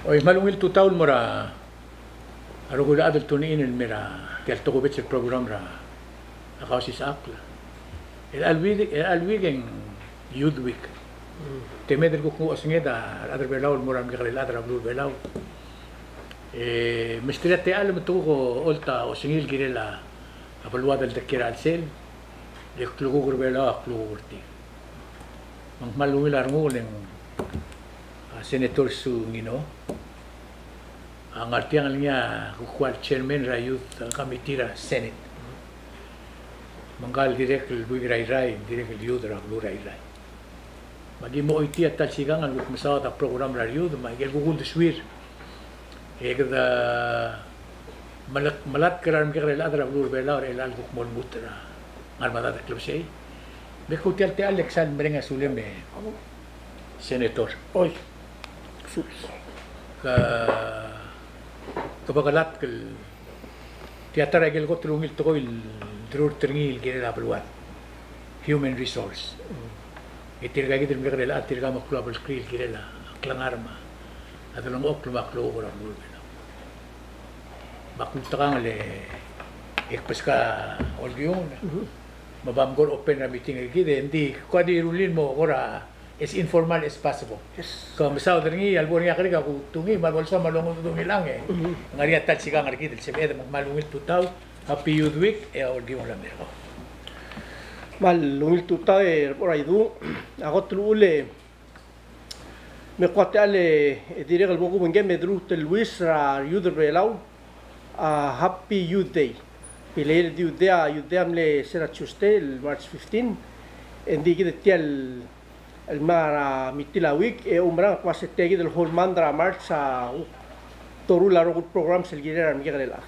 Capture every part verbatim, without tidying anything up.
Oi, me a ungil tutau el mo er a rokui el chad el tune in el mei er tia el tokubets el program er a Kausisechakl. El chelecha el week, el chelecha el week e ng Youth Week. Te mei e kuk nguu a osenged a rechad er a Belau el mo er a remekekerei el chad er a beluu er a Belau. E mesterir a techall me te kuk ocholt a osengir el kirel a beluad el dekiei er a chelsel, e le klukuk er a Belau a klukuk er tir. Me ng kmal ungil a renguk e ng, a, Senator Sungino a ngar tiang el ngii a kuk ua el chairman er a youth, a, committee er a Senate. Me ngka el dirrek el buik er a Irrai, dirrek el youth er a beluu er a Irrai. Me aki mo choitii a ta el sikang el kuk mesaod a program er a youth, me aike el kuk uldesuir e kede melak-, melatk er a remekekerei el chad er a beluu er a Belau er chelecha el kuk mo lmuut er a ngar medad el klebesei. Me kuk tia el techall e ak sal mereng a sulem e Senator. Oi. Ke, ke bo kelatk el tia ta er a ikel kot el ungil tekoi el derurt er ngii el kirel a beluad. Human resource. E tirka kid el remekekerei el chad tirka me a klou a belkul el kirel a klengar me a delengchokl me a klou er a beluu er a Belau. Me ak ultekangel e kbeskau a olkiung me a bam kora open er a meeting er kid e ng di kora di rullii el mo kora as informal as possible. Yes. Ke mesaod er ngii, a lebo er ngii a kerik a kutu ngii, me a lebo el soam a longedecheduch er ngii el chang e ng ngar er ngii a ta el sikang er kid el sebeched. Me kmal ungil tutau, Happy Youth Week, e a olkiung el mei er kau. Kmal ungil tutau e Rebor Aidung, a kot el uchul e me kuk tia el, e dirrek el bo kuk obengkem e dirrek el luis er a youth er a Belau a Happy Youth Day. Pilei el Youth Day, a Youth Day a mle se er a Tuesday el March fifteen. E ng di kid tia el el mla er a middle a week, e oumerang el kmo se tia kid el whole month er a March a kuk toruul a rokui el programs el kirel a remekekerei el chad.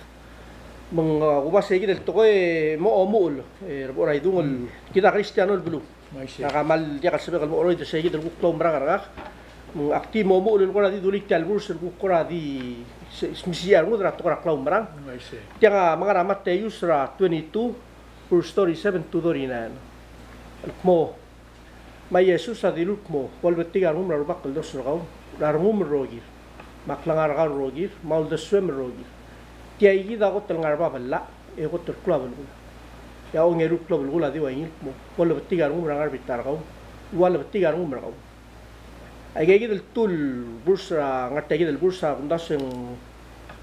Me ng, a, kuba se kid el tekoi e mo omuchel, e Rebor Aidung, el kid a Kristiano el beluu. Ngak a kmal diak el sebechek el mo cheroid er se kid el kuk klaumerang er ngak. Me ng ak di mo omuchel el kora di dulii tia el verse el kuk kora di se-, smisichii a rengud er a tekoi er a klaumerang. Tiang a menga er a Matteus er a twenty-two, verse thirty-seven to thirty-nine. El kmo, me a Jesus a dilu el kmo, bo lebetik a rengum er a Rubak el Dios er kau, er a rengum el rokir, me a klengar er kau el rokir, me a uldesuem el rokir. Tia kid a kot el ngar er bab el llach, e kot el klou a belkul. E a ongeru el klou a belkul a di ua ngii el kmo, bo lebetik a rengum er a ngar er a bita er kau, el ua lebetik a rengum er kau. Aika kid el two el verse er a, ngar tia kid el verse a kumdasu e ng,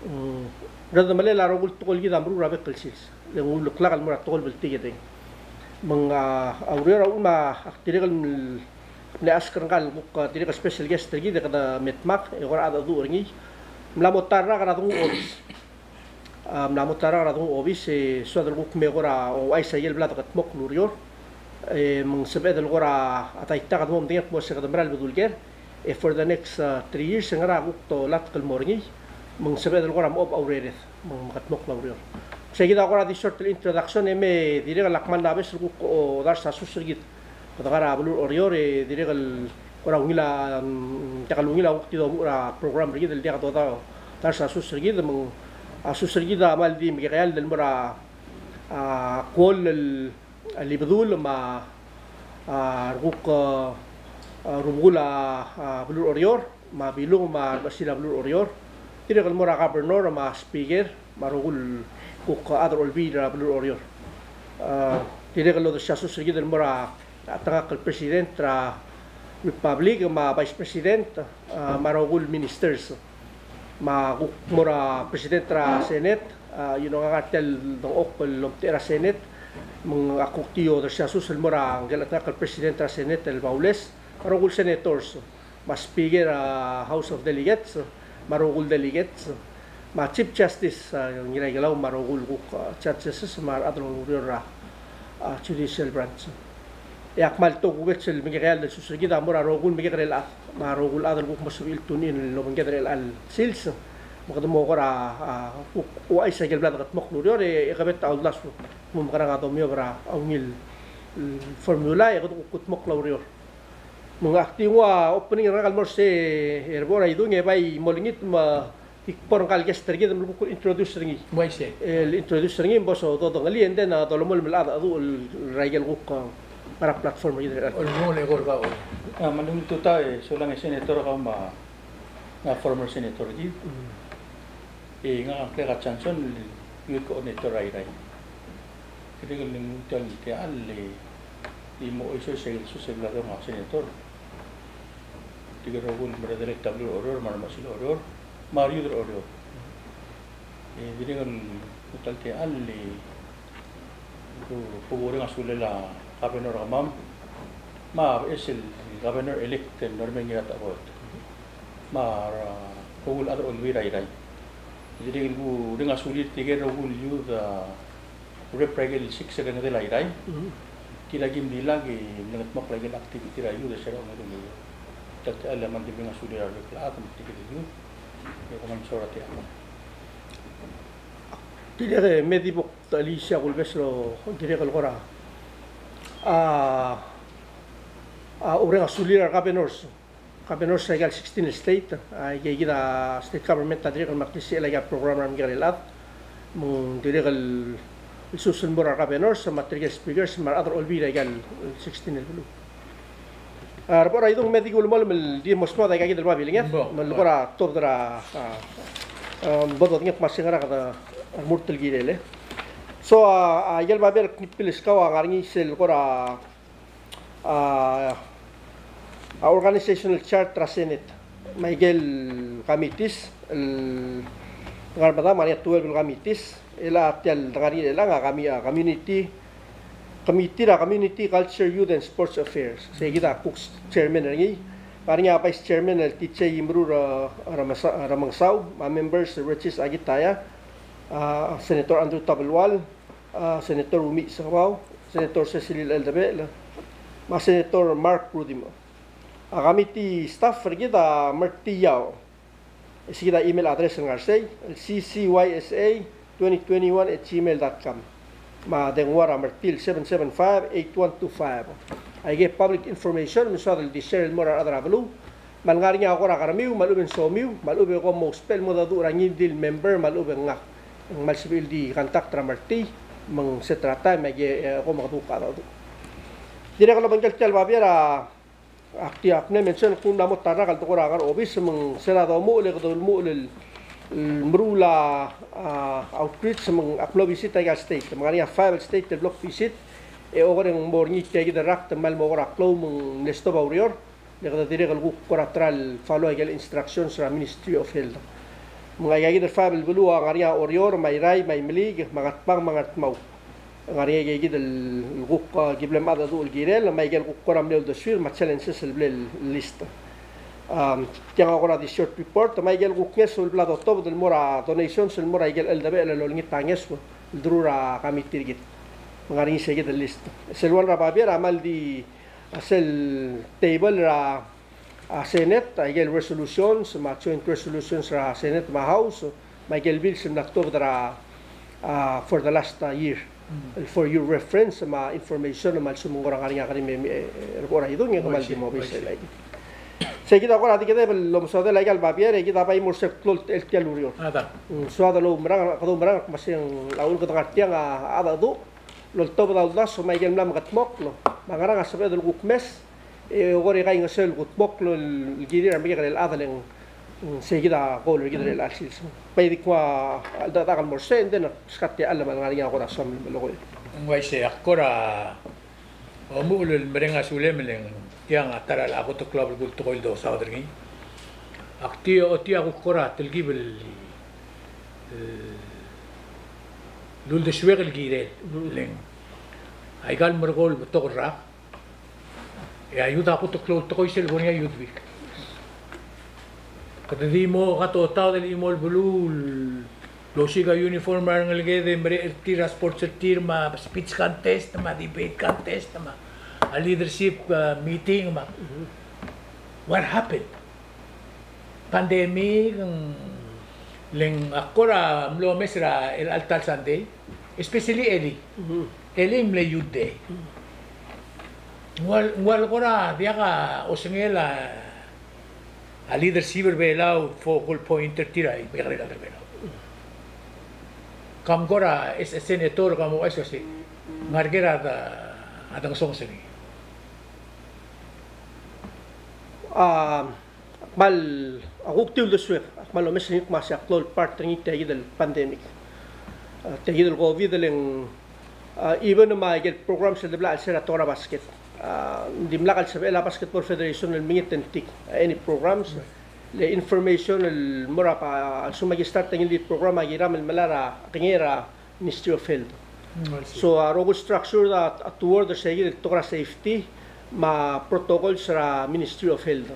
mm, redemelel a rokui el tekoi el kid a meruul er a bek el sils. Le ng uleklak el mo er a tekoi el bltikerreng. Me ng, a, a ureor a uchul me ak dirrek el mle ask er ngka el kuk, a, dirrek el special guest er kid e kede me dmak, e kora cheldecheduch er ngii. Mla mo ta el rak er a denguu obis. A, mla mo ta el rak er a denguu obis, e soad el kuk me kora ouchais a ikel bla dekedmokl el ureor. E me ng sebeched el kora a daitak el mo medengei el kmo se kede mera el bedul ker. E for the next, a, three years, e ngera a kuk dolatk el mo er ngii. Me ng sebeched el kora mo oba a urered. Me ng mekedmokl a ureor. Se kid a kora di short el introduction, e me dirrek el ak mla mabes el kuk odars a sus er kid. Kede ngar er a beluu er Oreor, e dirrek el kora ungil a, mm, diak el ungil a kuk di domuchel er a program er kid el diak doda-, dars a sus er kid, me ng a sus er kid a kmal di mekekeald el mo er a, a, kuoll el, a, Ibedul me a, a, rekuk, a, a, rubekul a, a, beluu er Oreor, me a Bilung me a remechesil a beluu er Oreor. Dirrek el mo er a governor me a speaker, me a rokui el kuk chad er a olbiil er a beluu er Oreor. A, dirrek el odersii a sus er kid el mo er a chetengakl el president er a republic me a vice president, a, me a rokui el ministers. Me a kuk mo er a president er a senate, a, you know, ngak a ngar tia el dengchokl el omtechei er a senate, me ng ak kuk di odersii a sus el mo er a ngike el chetengakl el president er a senate el Baules, me a rokui el senators. Me a speaker er a House of Delegates, me a rokui el delegates, me a Chief Justice, a, Ngiraikelau, me a rokui el kuk, a, judges, me a rechad el oureor er a, a, judicial branch. E ak kmal tokubets el mekekeald el sus er kid a mo er a rokui el mekekerei el chad, me a rokui el chad el kuk mo sebechir el tune in el obengked er chelecha el sils, me kede mo kora, a, kuk ouchais a ikel bla dekedmokl el ureor, e, e kebet a uldasu, me mekerang a domiop er a ungil, mm, formula, e kede kuk kudmokl a ureor. Me ng ak di nguu a opening er ngak el mo er se, e, Rebor Aidung, e bai mo olengit me di kbo er ngka el guest er kid me le kuk introduce er ngii. Uaisei. El introduce er ngii me bo so dodengelii, and then, a, dolemolem el cheldecheduch el, er a ikel kuk, a, ngar er a platform er kid er a. Olengit e kora kau. A, me a ungil tutau e sulang e senator kau me a Ngak a former senator er kid. Mm. E ngak a ngklek a Johnson, youth coordinator er a Irrai. Dirrek el nguu tia el techall e mo oisei sel, sel bla donguu a senator. Tirke el rokui el mle delek a beluu er Oreor, me a remechesil Oreor, me a re youth er Oreor. E dirrek el nguu tia el techall e ku, ku oureng a sulel a governor er kemam, me a beches el governor elect el mlo er ngii er a Ngiratecheboet, me a rokui el chad er a Olbiil er a Irrai. Dirrek el ku oureng a sulir tirke el rokui el youth, a, rep er a ikel six el rengedel a Irrai. Mhm. Kid a ki mlilak e mlengetmokl a ikel activity er a youth er sel ongeru el, tia el techall a kmal di oureng a sulir a rebek el chad me tirke el youth. E kom kmal mesaul er a techall. Dirrek e me di bo ktelii sei a kulebes el, dirrek el kora, a, a, oureng a sulir a re governors. Governors er aika el sixteen el state, a, aika kid a state government a dirrek el meklisichel aika el program er a remekekerei el chad. Me ng dirrek el, el sus el mo er a re governors, me tirke el speakers, me a rechad er a Olbiil er aika el sixteen el beluu. A, Rebor a Idung, me di kulemolem el di mo smoad aika kid el babilnged, me le bo er a tobed er a, a, a, bo dodengei me a se ngera kede remurt el kirel, e. So, a, a, aike el babier el kngtpil er kau a ngar er ngii sel kora, a, a, organizational chart er a Senate. Me aike el committees, el ngar er medam a ngar er ngii a twelve el committees, e a tia el ngar er ngii er chelechang a commi-, a community, committee er a Community, Culture, Youth and Sports Affairs. Sei kid a kuk chairman er ngii. Ngar er ngii a vice chairman el T J Imrur, a, Remesa-, Remengesau, me a members Regis Akitaya, a, Senator Andrew Tabelual, a, Senator Umiich Sengebau, Senator Secilil Eldebechel, me a Senator Mark Rudimch. A committee staff er kid a Marty Yao. E sei kid a email address el ngar er sei, el C C Y S A twenty twenty-one at gmail dot com. Me a dengua er a Marty el seven seven five, eight one two five. Aike el public information me ng soad el di share el mo er a rechad er a beluu. Me a lengar er ngii a kora kermiu, me a lechub e ng somiu, me a lechub e kom ousbech el mo dedu er a ngii di el member, me a lechub e ng ngak. Ng kmal sebechir el di contact er a Marty, me ng set er a time, me aike, e, kom kede kuk dedu. Dirrek el obengkel tia el babier a, ak di, ak mle mention el kuk mla mo ta el rak el dekora ngar er a obis, me ng se er a domuchel e kede ulemuchel el, el meruul a, a, outreach, me ng ak mlo visit aika el state. Me ng ngar er ngii a five el state el blo kvisit, e oker e ng mo er ngii tia kid el rak el kmal mo kora klou me ng mle stob a ureor. Le kede dirrek el kuk kora try el follow aike el instructions er a Ministry of Health. Me ng aika kid el five el beluu a ngar er ngii a Oreor, me a Irrai, me a Imeliik, me a Ngatpang, me a Ngardmau. Ngar er ngii aika kid el kuk, a, ki bla lemechedecheduch el kirel, me aike el kuk kora mle uldesuir, me a challenges el bla list. Am, tiang a kora di short report, me aike el kuk ngeso el bla dotobed el mo er a donations el mo er aike el cheldebechel el olengit a ngeso el deruul er a committee er kid. Me ng ngar er ngii sei kid el list. Sel one er a babier a kmal di a sel table er a, a, Senate, aike el resolutions, me a joint resolutions er a Senate me a House, me aike el bills el mla tuobed er a, a, for the last, a, year. Mm. El for your reference, me a information, me a lsekum ng kora ngar er ngii a kerim e, e, er a bo er a idung, e kmal di mo obis el aike. Sei kid a kora di kede el omesodel aika el babier, e kid a bai mo er sel klou el tia el ureor. A da. Mm, soad el oumerang, kede oumerang, me se ng a uchul kede ngar tiang a, a, a, a, loltobed a uldasu me aike el mla mekedmokl, me a ngerang a sebeched el kuk mes, e kora kaingeseu el kudmokl el kirir a remekekerei el chad e le ng, mm, sei kid a goal er kid er chelecha el sils. Bai di kuk a cheldecheduch el mo er sei, e ng di skat tia el challem el ngar er ngii a kora soam el melekoi. Ng uaisei, ak kora omuchel el mereng a sulem e le ng tiang a ta er a lak a kot el klou a belkul el tekoi el dosaod er ngii. Ak di ochotii a kuk kora telkib el, el uldesuek el kirel, le ng aika el merekong el betok el rak e a youth a kot el klou el tekoi sel bo er ngii a Youth Week. Kede di mo katotaod el chimo el beluu el osiik a uniform er a rengeleked e mereched er tir a sports er tir me a speech contest me a debate contest me a leadership, uh, meeting me a, what happened? Pandemic, mm, le ng ak kora mlo omes er a chelecha el ta el Sunday, especially elii. Mhm. Elii ng mle youth day. Mhm. Ng ua, ng ua le kora diak a osengel a, a leadership er Belau, focal point er tir a imekekerei el chad er Belau. Kam kora, as a senator, kam ouchais el uasei, ngar ker a de, a dengesonges er ngii. A, Kmal, a kuk tia uldesuek, a kmal omes er ngii el kmo se a klou el part er ngii tia kid el pandemic. A, tia kid el COVID e le ng, a, even me a ikel programs el debla el chelsel a tekoi er a basket. A, ng dimlak el sebechel a Basketball Federation el mengit e ng tik, a, any programs. Le information el mo er a, a, a lsekum a ki start a ngii di el program a kiram el melai er a, kengei er a Ministry of Health. Mm, I see. So, a rokui el structure a, a toward er se kid el tekoi er a safety me a protocols er a Ministry of Health.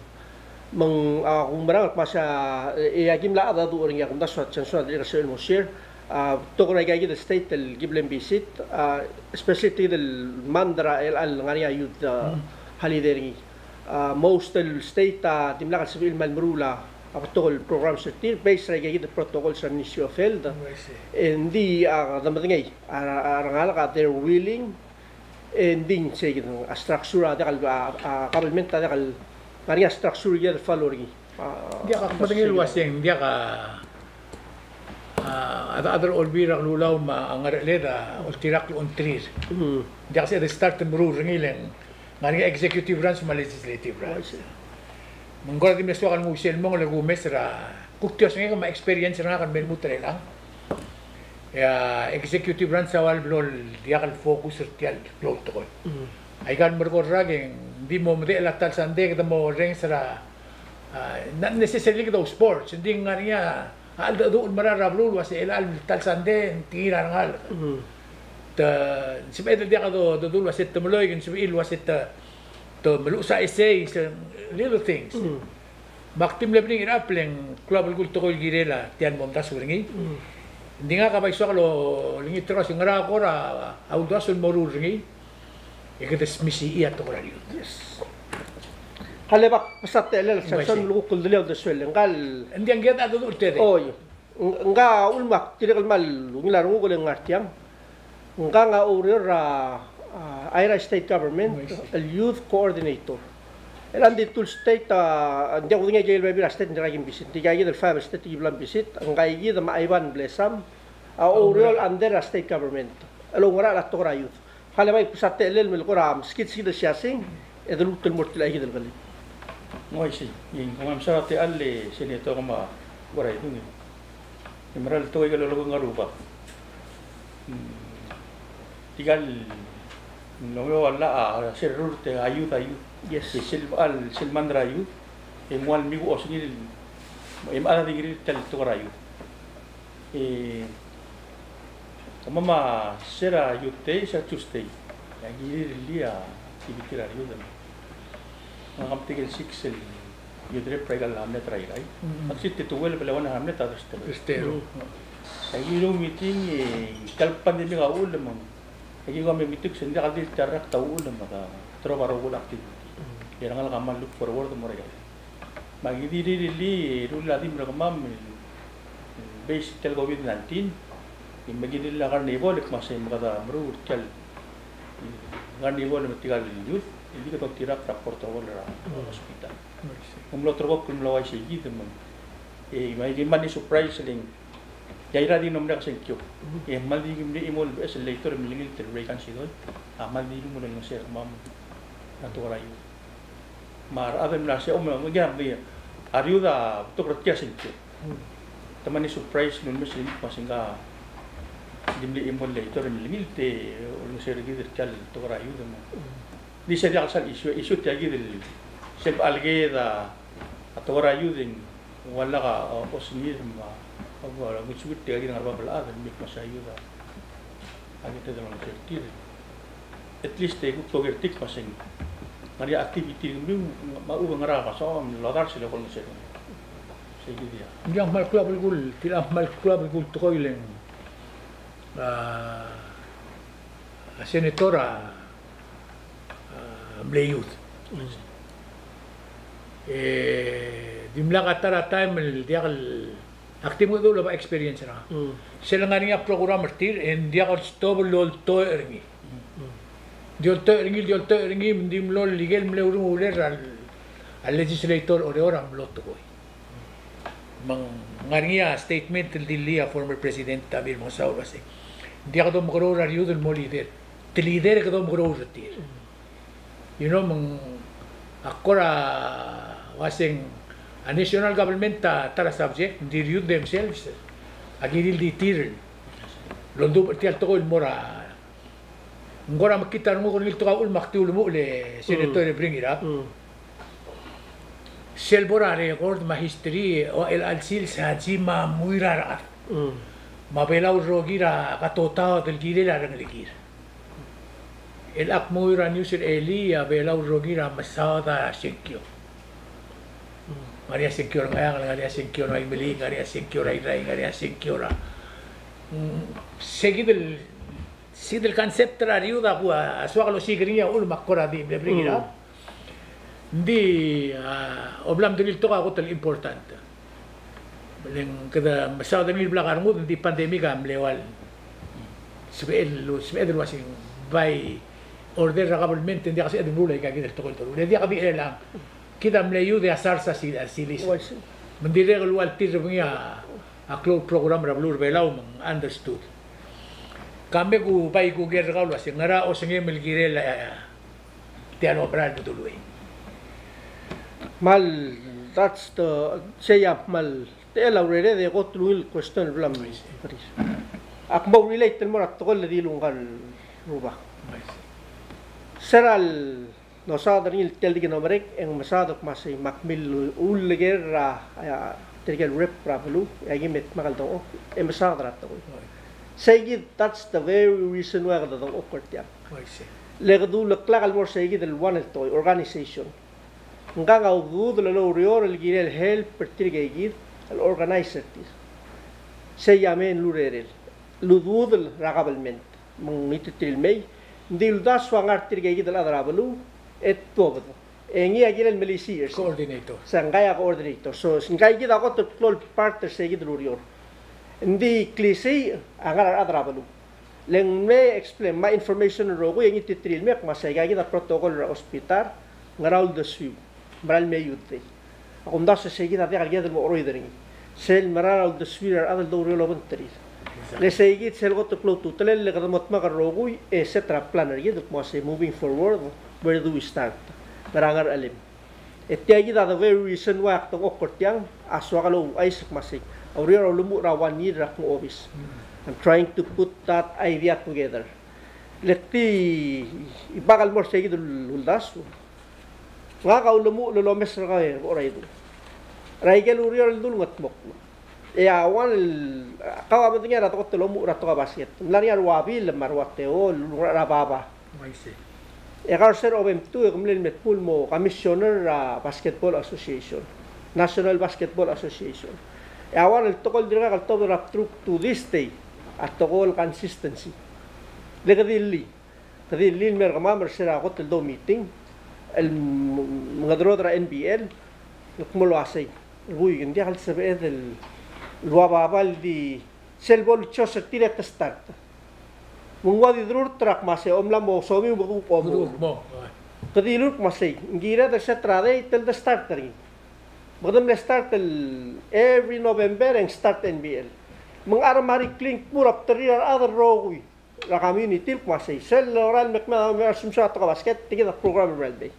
Me ng, a, kumerang el kmo se a, e, e aki mla chedacheduch er ngii, a kumdasu a chance a dirrek el sebechel el mo share. A, tekoi er aika kid el state el ki bla el visit, a, especially tia kid el month er a, el, el ngar er ngii a youth, a, holiday er ngii. A, most el state a dimlak el sebechir el kmal meruul a, a betok el programs er tir, based er aika kid el protocols er a Ministry of Health. Oh, I see. E ng di, a, kede medengei a, a, a rengalek a they're willing, e ng di ng sei kid a structure a diak el, a, a government a diak el ngar er ngii a structure el follow er ngii. A, diak a kmal medengei el uaseng, diak a, a, a, a chad er a Olbiil er a Kelulau me a ngerecheled a oltirakl el ongtir. Mm. Diak se de start el meruul er ngii le ng ngar er ngii a executive branch me a legislative branch. Oh, I see. Me ng kora di mle soak el nguu sel mong el kumes er a, kuk tia osengek me a experience er ngak el mei el lmuut er chelechang. E a executive branch a ua el blo el diak el focus er tia el klou el tekoi. Mm. Aika el merek el rak e ng di mo medechel a ta el sandei e kede mo orrenges er a, a, not necessarily kede ousports, ng di ngar er ngii a, a cheldecheduch el mera er a beluu el uase chelecha el ta el sandei e ng tekingir a rengalek. Mm. Te, ng sebeched el diak do, do, dodul el uase te meloik, ng sebechir el uase te, te meluches a essays, little things. Mm. Me ak di mle bring it up e le ng klou a belkul tekoi el kirel a tia el momdasu er ngii. Mm. Ng di ngak a bai soak el olengit er kau se ngera kora uldasu el moruul er ngii e kede smisichii a tekoi er a youth. Yes. Ka le bak mesa techellel, Samson, el kuk el delii a uldesuel, ngka el, ng di a ngii a dedu el tedei. Oi. Ng-, ngka a ulemak, dirrek el kmal ungil a renguk el ngar tiang. Ngka a oureor er a, a, Airai State Government, el youth coordinator. El ng di two el state, a, ng diak kudengei a ikel bebil er a state, ng diak ki visit. Ng di aika kid el five el state ki bla visit, ngka kid me a Ivan Blesam, a oureor under a state government el oungerachel a tekoi er a youth. Ka le bai mesa techellel me le kora meskid se kid el siasing, e de lmuut el mo er tia kid el kelip. Ng uaisei, e ng kmal mesaul a techall e Senator me a Uarai Dung. E mera el tekoi el lolekoi er a Rubak. Mm, tirka el, ng ungil a llach a, a, se el rurt e a youth, a youth. Yes. E sel, a, sel mand er a youth, e ng ua el mikuchosengir, e mechad a di kirir tia el tekoi er a youth. E kemam a se er a Youth Day, se er a Tuesday. E a kirir el activity er a youth. Ngak a mtik el six el youth rep er aika el hamlet er a Irrai. Mm. Actually, te twelve el one hamlet a Thursday. Thursday. Mm. E a kirel meeting e tia el pandemic a uchul me ng, e aki kuk mle meeting se ng diak el di tia el rakt a uchul me te, te rubak a rokui el activity. Mm. E a rengalek a kmal look forward el mo er a Me aki di rirellii e rullii a team er kemam el base er tia el COVID nineteen, e me aki rirellii a carnival, e kmo sei me kede meruul er tia el carnival me tirka el youth, e di kede oltirakl er a protocol er a hospital. Me ng mlo ulterekokl el mlo uaisei kid me, e me aki kmal di surprise el ng, e a Irrai a di mlo merek a sengkio. E kmal di ki mle chimo el beches el legislator el mle ngiltii el Reagan Sidoi, a kmal di ki mle olengeseu er kemam er a tekoi er a youth. Me a rechad el mla se, o, me, me, me, a re youth a betok er tia el sengkio. Te mle surprise el ulemes el kmo se ngka di mle chimo el legislator el mle ngiltii e olengeseu er kid er tia el tekoi er a youth me. Di se diak el sal issue, issue tia kid el sel bo el ked a tekoi er a youth e ng ua lak a, a, osengir me a, a, a, a, tirka kid el ngar er a bab el chad el mle kmo se a youth a, a, kid a olengeseu er tir. At least e kuk toker er tir kmo se ng ngar er ngii a activity er kemiu me a chub e ng ngar er a, kmo se ng lodars el olengeseu er kemiu. Sei kid a. Ng di a kmal klou a belkul, tia a kmal klou a belkul tekoi el ng, a, a senator a, a, mle youth. E dimlak a ta er a taem el diak el, ak di mengedecheduch el oba experience er ngak. Sel ngar er ngii a program er tir, e ng diak el stop el oltoech er ngii. Di oltoech er ngii, di oltoech er ngii, me ng di mlo el ikel mle urungulel er a, a legislator er Oreor a mlo tekoi. Me ng ngar er ngii a statement el dilii a former President a Tommy Remengesau el uasei, ng diak domekeroul er a re youth el mo leader. Te leader e kede omekeroul er tir. You know, me ng, ak kora uaseng, a national government a ta er a subject, ng di reuse themselves. A kirir el di tir el oldubech er tia el tekoi el mo er a, ng kora mekngit a renguk er ngii el tekoi a uchul me ak di ulemuchel e Senator e bring it up. Sel bo er a record me a history, a chelecha el sils a di me a mui er a rechad. Me a Belau el rokir a katotaod el kirel a rengelekir. El ak mui er a news er elii a Belau el rokir a mesaod a sengkio. Ngar er ngii a sengkio er a Ngcheangel, ngar er ngii a sengkio er a Imeliik, ngar er ngii a sengkio er a Irrai, ngar er ngii a sengkio er a, mm, se kid el, se kid el concept er a riud a kuk a soak el osiik er ngii a uchul me ak kora di mle bring it up. Ng di, a, obla mderir el tekoi a kot el important. Le ng kede mesaod er ngii el blak a rengud, ng di pandemic a mle ua el sebeched el, sebeched el uasei by order er a government, ng diak sebeched el meruul aika kid el tekoi el doruul. Le diak di chelechang. Kid a mle youth e a SARS a si-, a silis. Me ng dirrek el ua el tir er ngii a, a klou el program er a beluu er a Belau me ng understood. Ka me kuk bai kuk ker er kau el uasei ngera osengem el kirel a, tia el obra el bedul uei. Kmal, that's the, sei a kmal techel a urered e kot el ungil question el bla mkerir. Ak mo relate el mo er a tekoi el dilu ngka el rubak. Ser a losaod er ngii el tia el di kenomerek, e ng mesaod el kmo sei me ak mil uleker er a, a, tirke el rep er a beluu, e aki me dmak el dengchokl, e mesaod er a tekoi. Sei kid, that's the very reason why kede dengchokl er tiang. Le kede uleklak el mo er sei kid el one el tekoi, organization. Ngkang a ududel el oureor el kirel help er tirke kid el organize er tir. Sei a main el urerel el ududel er a government. Me ng ngititerir el mei, ng di uldasu a ngar tirke kid el chad er a beluu, e tuobed. E ngii a kirel melisiich er sei. Coordinator. Se ngkai a coordinator. So, se ngkai kid a kot el klou el part er sei kid el ureor. Ng di klisiich a ngar er a rechad er a beluu. Le ng mle explain, me a information el rokui e ngititerir el mei el kmo sei aika kid a protocol er a hospital, ngera uldesuiu, mera el me youth day. A kumdasu e sei kid a diak el kired el mo cheroid er ngii. Sel mera el uldesuir a rechad el doureor el obengterir. Le sei kid sel kot el klou a ultutelel, le kede mo dmak el rokui, e set er a plan er kid el kmo sei moving forward, where do we start? Ngera ngerchelem? E tia kid a the very reason why ak dengchokl er tiang, a soak el ouchais el kmo sei a ureor a ulemuchel er a one year er a kmo obis. I'm trying to put that idea together. Le tia, ibak el mo er sei kid el uldasu. Ngak a ulemuchel el omes er kau e Boraidung er a ikel ureor el dul ngetmokl. E a one el, kau a medengei er a tekoi el omuchel er a tekoi a basket. Ng mla er ngii a rua Bill me a rua Teo el ulengerachel er a baba. E kau er se er a obengterir e ke mlei el me dmu el mo commissioner er a Basketball Association, National Basketball Association. E a one el tekoi el dirkak el tobed er a bdeluk to this day a tekoi el consistency. Le ke di lii. Ke di lii el mer kemam er se er a kot el dou meeting el mengederodel er a N B L el kmo el uasei, el buik, ng diak el sebeched el ua baba el di sel bo luchos er tir e te start. Me ng ua di derurt er a kmo sei, omla mo somiu me kuk omuchel. Ke di lmuut el kmo sei, ng kired el set er a date el de start er ngii. Me kede mle start el every November e ng start N B L. Me ng charmar a kling kmu er a bdelir a rechad el rokui er a community el kmo sei, sel lorael el me kmeed a mo er a sumseu a tekoi a basket, tia kid a program el merael mei.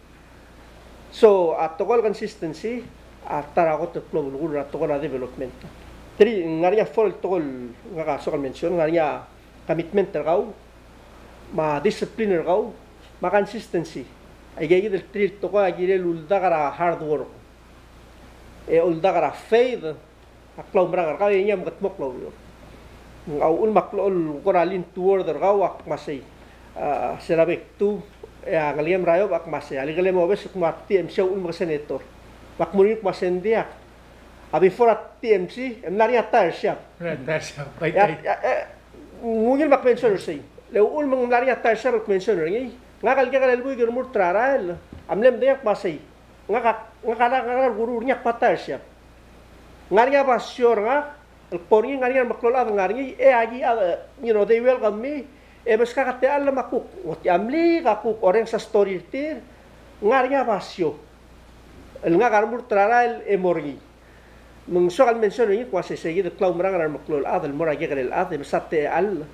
So, a tekoi el consistency a ta er a kot el klou el belkul er a tekoi er a development. Three, ng ngar er ngii a four el tekoi el ngak a soak el mention, ng ngar er ngii a commitment er kau, me a discipline er kau, me a consistency. Aika kid el three el tekoi a kirel uldak er a hard work. E uldak er a faith, a klaumerang er kau e ngii a mekedmokl a ureor. A uchul me a klou el kora lean toward er kau a kmo sei, a, se er a bek el tuu, e a ngelekem er a eou a kmo sei, a lekelem a obes el kmo a T M C a uchul me ke senator. Me ak mo er ngii el kmo sei ng diak. A before a T M C, e mla er ngii a tire shop. Mla er ngii a tire shop, bai, e a, bai. E a, e, ng ungil me ak mention er sei. Le uchul me ng mla er ngii a tire shop el kmention er ngii, ngak el kekerei el buik el remurt er a rael a mle medengei el kmo sei, ngak a, ngak a, ngak a, ngak a kuruul er ngii a kmo tire shop. Ngar er ngii a basio er ngak el kbo er ngii, ngar er ngii a remeklou el chad el ngar er ngii, e aki, a, you know, they welcome me, e meskak a techall me a kuk, ng tia mlik a kuk, orrenges a story er tir, ngar er ngii a basio el ngak a remurt er a rael e mo er ngii. Me ng soak el mention er ngii el kmo sei, sei kid el klaumerang er a remeklou el chad el mo er a kekerei el chad e mesa techall.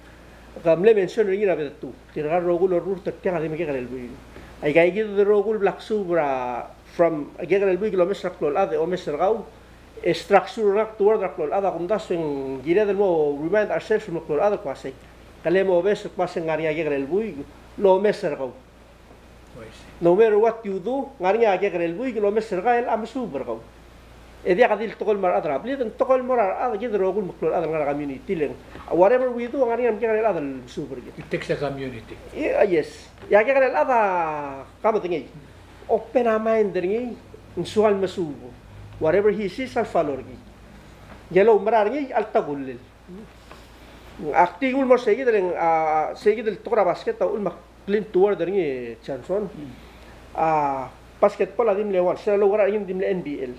Ke mle mention er ngii er a bedetuu. Tirka el rokui el orrurt er tiang a di mekekerei el buik. Aika kid el rokui el bla ksuub er a, from a kekerei el buik el omes er a klou el chad e omes er kau, E structure er ngak toward er a klou el chad a kumdasu e ng kired el mo remind ourselves el mo klou el chad el kmo uasei, ke le mo obes el kmo uasei ng ngar er ngii a kekerei el buik el omes er kau. No matter what you do, ng ngar er ngii a kekerei el buik el omes er kau el a mesuub er kau. E diak di le tekoi el mo er a rechad er a blid, ng tekoi el mo er a rechad, kid el rokui el meklou el chad el ngar er a community le ng, whatever we do, ng ngar er ngii a kekerei el chad el mesuub er kid. It takes a community. Ye-, yes. E a kekerei el chad a ka medengei. Open a mind er ngii, ng soal mesuub. Whatever he sees, a le follow er ngii. E a loumerang er ngii, a le ta kullel. Ak di nguu el mo er seikid el, a, seikid el tekoi er a basket a uchul me ak lean toward er ngii, Johnson. A, basketball a di mle uai, se er a loumerang er ngii a di mle N B L.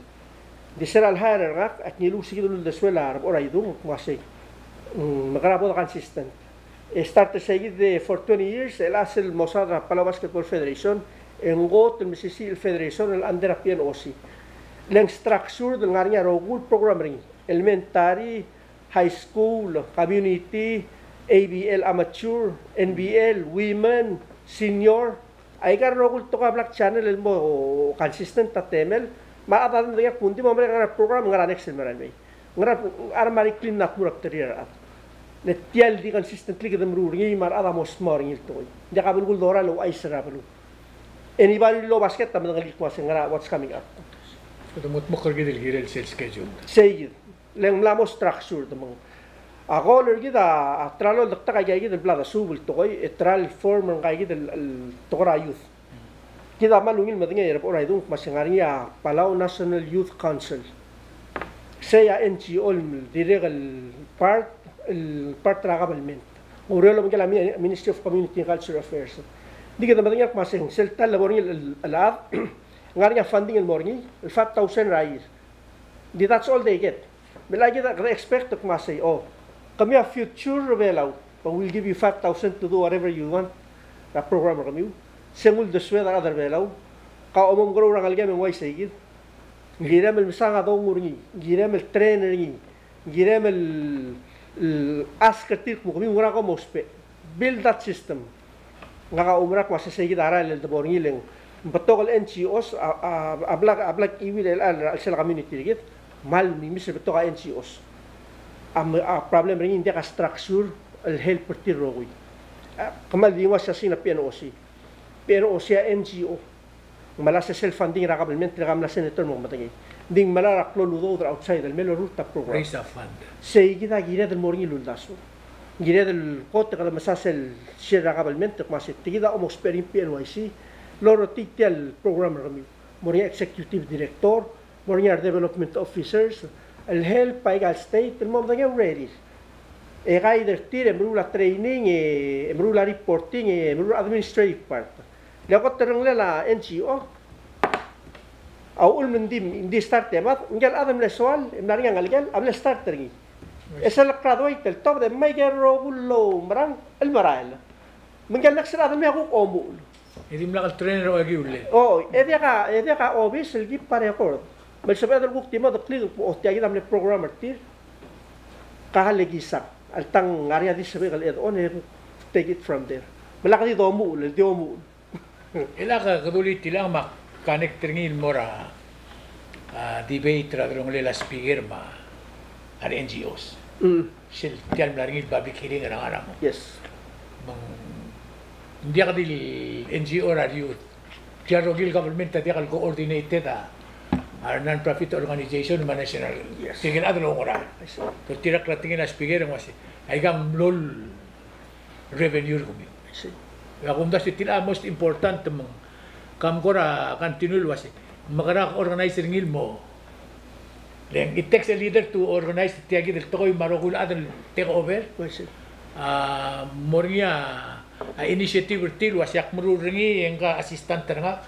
Di se er a le hire er ngak, ak ngiluu seikid el uldesuel a Rebechor Aidung, me uasei, mm, mekerang bo de consistent. E start er seikid e for twenty years, e le sel mo saod er a Palau Basketball Federation, e ng kot el mesisiich el federation el under a P N O C. Le ng structured el ngar er ngii a rokui el program er ngii. Elementary, high school, community, A B L amateur, N B L, women, senior. Aika el rokui el tekoi a bla kchannel el mo consistent a temel, me a rechad a di medengei el kmo ng di mo merek a ngar er a program, ngar er a next el merael mei. Ngar er a, a re mera el clean up er a bterir a rechad. Le tia el di consistently kede meruul er ngii me a rechad a mo smau er ngii el tekoi. Ng diak a belkul el dorael el ouchais er a beluu. Anybody el basket a medengelii el kmo uasei ngar er a what's coming up. Kede mo dmokl er kid el kirel sel schedule. Seikid. Le ng mla mo structured me ng. A goal er kid a, a, ta er a loldak a ika kid el bla desuub el tekoi, e ta er a le form er ngka kid el, el tekoi er a youth. Kid a kmal ungil medengei er a Rebechor Aidung el kmo uasei ng ngar er ngii a Palau National Youth Council. Sei a N G O el dirrek el part, el part er a government. Oureor el obengkel a mi-, Ministry of Community and Cultural Affairs. Ng di kede medengei el kmo uasei sel ta el lebo er ngii el, el, el chad, ng ngar er ngii a funding el mo er ngii, el five thousand er a year. Di that's all they get. Me a kid a kede expect el kmo uasei, o, kemiu a future er a Belau, but we'll give you five thousand to do whatever you want er a program er kemiu. Se ng uldesued a rechad er a Belau. Ka omomkeroul er a ngelekem e ng uaisei kid. Ng kirem el mesang a dongu er ngii, ng kirem el train er ngii, ng kirem el, el ask er tir el kmo kemiu ngera kom ousbech. Build that system. Ngak a oumerang el kmo uasei seikid a rael el debo er ngii le ng betok el N G Os a, a, a bla, a bla kiuil er chelecha el chelsel a community er kid, kmal mimis el betok a N G Os. A me-, a problem er ngii ng diak a structure el help er tir el rokui. A, kmal di nguu a siasing er a P N O C. P N O C a N G O. Ng melai a sesei el funding er a government, e le ka mla senator me ke medengei. Ng di ng melai er a klou el udoud er a outside el me lorurt a program. Raise a fund. Seikid a kired el mo er ngii el uldasu. Ng kired el kot e kede mesa sel share er a government el kmo uasei tia kid a omousbech er ngii a P N Y C el orretii tia el program er kemiu. Mo er ngii a executive director, mo er ngii a re development officers, el help aika el state el mo medengei a urerir. E guide er tir e meruul a training, e meruul a reporting, e meruul a administrative part. Le kot el ringelel a N G O a uchul me ng di, ng di start e mad, ngike el chad el mle soal, e mla er ngii a ngelekel, a mle start er ngii. E sel graduate el tobed e mei aike el rokui el oumerang el merael. Me ngike el next el chad el mei a kuk omuchel. E dimlak el trainer a okiu el. O, e diak a, e diak a obis el keep a record. Me le sebeched el kuk di mo declare el kmo, o, tia kid a mle program er tir. Ka le kisang. Alta ng ngar er ngii a di sebechek el add on e kuk take it from there. Me lak di domuchel, di omuchel. E lak, ke dulii tiang me ak connect er ngii el mo er a, a, debate er a delongelel a speaker me a re N G Os. Mm. Sel tia el mla er ngii el public hearing er a Ngarachamayong. Yes. Me ng diak di le N G O er a re youth. Tia el rokui el government a diak el coordinated a, a re non-profit organization me a national. Yes. Tirke el chad el oungerachel. I see. Pero tia el klatengel a speaker e ng uasei, aika ng mlo el revenue er kemiu. I see. E a kumdasu e tia el most important me ng ka mkora continue el uasei, mekerang a organize er ngii el mo. Then it takes a leader to organize tia kid el tekoi me a rokui el chad el take over. I see. A, mo er ngii a, a initiative er tir el uasei ak meruul er ngii e ngka a assistant er ngak.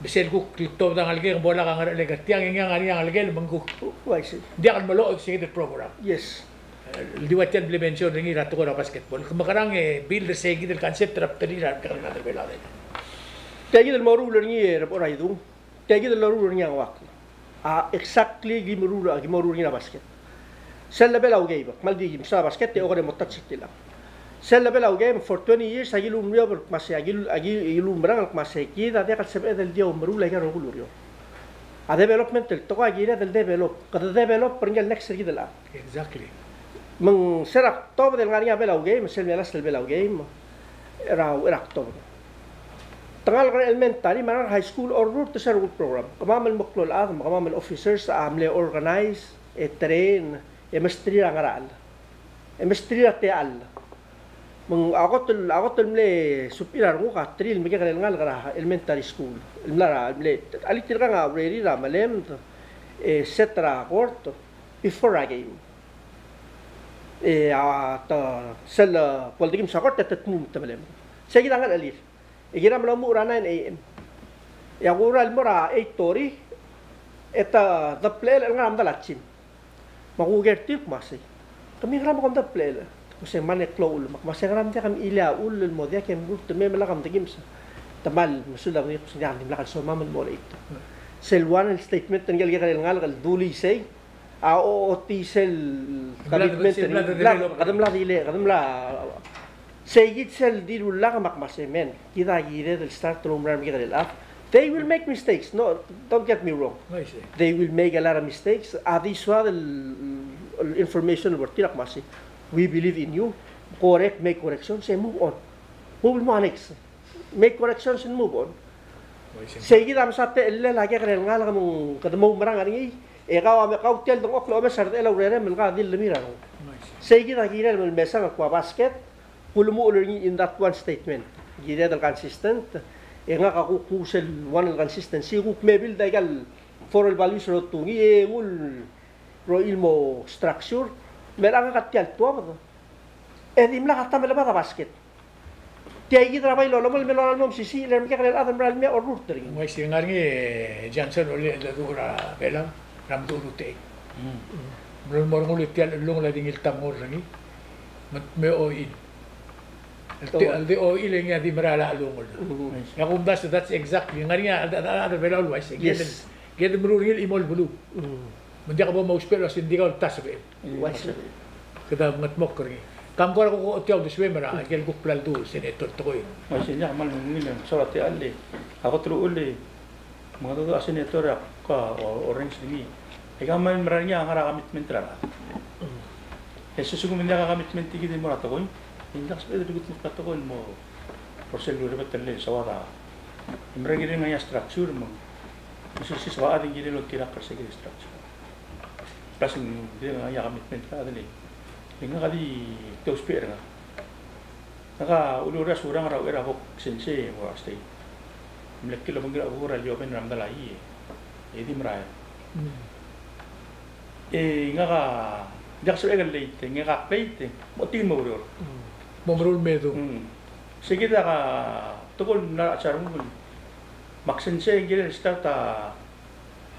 Me sel kuk tobed a ngelekel e ng bo lak a ngerechelek er tiang e ng ngar er ngii a ngelekel me ng kuk. Oh, I see. Diak el meloched se kid el program. Yes. El di ua tia el bla mention er ngii er a tekoi er a basketball. Ke mekerang e build er se kid el concept er a bterir a rebek el chad er a Belau. Tia kid el moruul er ngii e Rebechor Aidung. Tia kid el loruul er ngii a ngak. A, exactly ki meruul, ki meruul er ngii er a basket. Sel level a game, kmal di msa basket, e oker e mo touch er tiang. Sel level a game, for twenty years, a ki lumerang el kmo uasei, a ki, a ki lumerang el kmo uasei, kid a diak el sebeched el di oumeruul aika el rokui el ureor. A development el tekoi a kired el develop. Kede develop er ngii el next er kid el chad. Exactly. Me ng se er a October el ngar er ngii a Belau Game, sel mle last el Belau Game. Er a, er a October. Te ngalek er a elementary, me a high school, orrurt er sel program. Kemam el meklou el chad, me kemam el officers a mle organize, e train, e mesterir a ngerachel. E mesterir a techall. Me ng a kot el, a kot el mle superior a renguk a three el mekekerei el ngalek er a elementary school. El mla er a, mle, a le tirkang a urerir a melemed, e set er a court, before a game. E a ta, sel, e, bo ledekims a court, e te tmuu me te melemed. Sei kid a ngerechelir. E kiram el omuchel er a nine A M. E a kuk er a el mo er a eight thirty, e te, te blechoel el ngar er a medal a gym. Me a kuk er tir me kmo sei. Kemiu ngera me kom de blechoel? Kmo sei me ng klou a chull, me kmo sei ngera me diak mchilei a chull el mo diak e mrurt me me lak a medekims. Te kmal mesulang er ngii, kmo sei ng dimlak el somam el mo er a eight. Sel one el statement er ngii el kekerei el ngalek el dulii sei. A ochotii sel commitment er ngii, kede mla delay, kede mla, sei kid sel dilu el lak me kmo sei, men, kid a kired el start el oumera er a mekekerei el chad. They will make mistakes, no, don't get me wrong. I see. They will make a lot of mistakes. A di soad el, el information el bo er tir a kmo sei, we believe in you. Correct, make corrections, e move on. Move on next. Make corrections and move on. Sei kid a msa techellel a kekerei el ngalek me ng kede mo oumerang er ngii, e kau a me kau tia el dengchokl el omes a redechel a urerem el ka di lemir a renguk. Sei kid a kirel el mesang el kmo a basket, kulemuchel er ngii in that one statement. Kired el consistent, e ngak a kuk, kuk sel one el consistency, kuk me build a ikal four el values el otungii, e nguu el rochil el mo structure, me a ngak a tia el tuobed. E dimlak a ta me lebad a basket. Tia kid er a bai lolemolem el mo mesisiich el mekekerei el chad el mera el mei a orrurt er ngii. Ng uaisei, ngar er ngii, e, Johnson, olei el dedu er a Belau, er a mdu rutei. Mm. Mlo mo er ngii tia el chelungel a di ngii el ta mngor er ngii. Me, me oil. El te, el di oil e ngii a di mera el chelungel. Mm. Ia kumdasu, that's exactly. Ngar er ngii a, a, a, a Belau el uaisei. Yes. Kede, kede meruul er ngii el chimo el beluu. Mm. Me ng diak bo mousbech el uasei ng di kau el ta sebechem. Uaisei. Kede mengedmokl er ngii. Kam kora kuk ochotii a uldesuem er a, ikel kuk bla ledu el senator el tekoi. Uaisei, ng diak kmal ungil e ng soal a techall e. A kot el uchul e, mengedecheduch a senator e ak kuk orrenges er ngii. E kmal mera er ngii a ngar er a commitment er a rechad. E lsekum e ng diak a commitment er kid el mo er a tekoi, e ng diak sebeched el kutmokl a tekoi el mo er sel lurebetel el soad a. E mera el kirel ngar er ngii a structure me ng, me sel, sel soad a di kirel oltirakl er se el structure. Plus ng kirel ngar er ngii a commitment er a chad el, e ngak a di te ousbech er ngak. Ngak a ulureas a Surangel er a uchei er a bok sensei e mo er a state. Mle kiei el obengkel a kuk er a lioben er a medal a ii e di merael. Mm. E ngak a diak sebechek el late, ngak a late, mo tingel mo oureor. Mm. Mo meruul el medu. Mm. Sei kid a tekoi el mla er a charmung. Me ak sensei e ng kirel start a,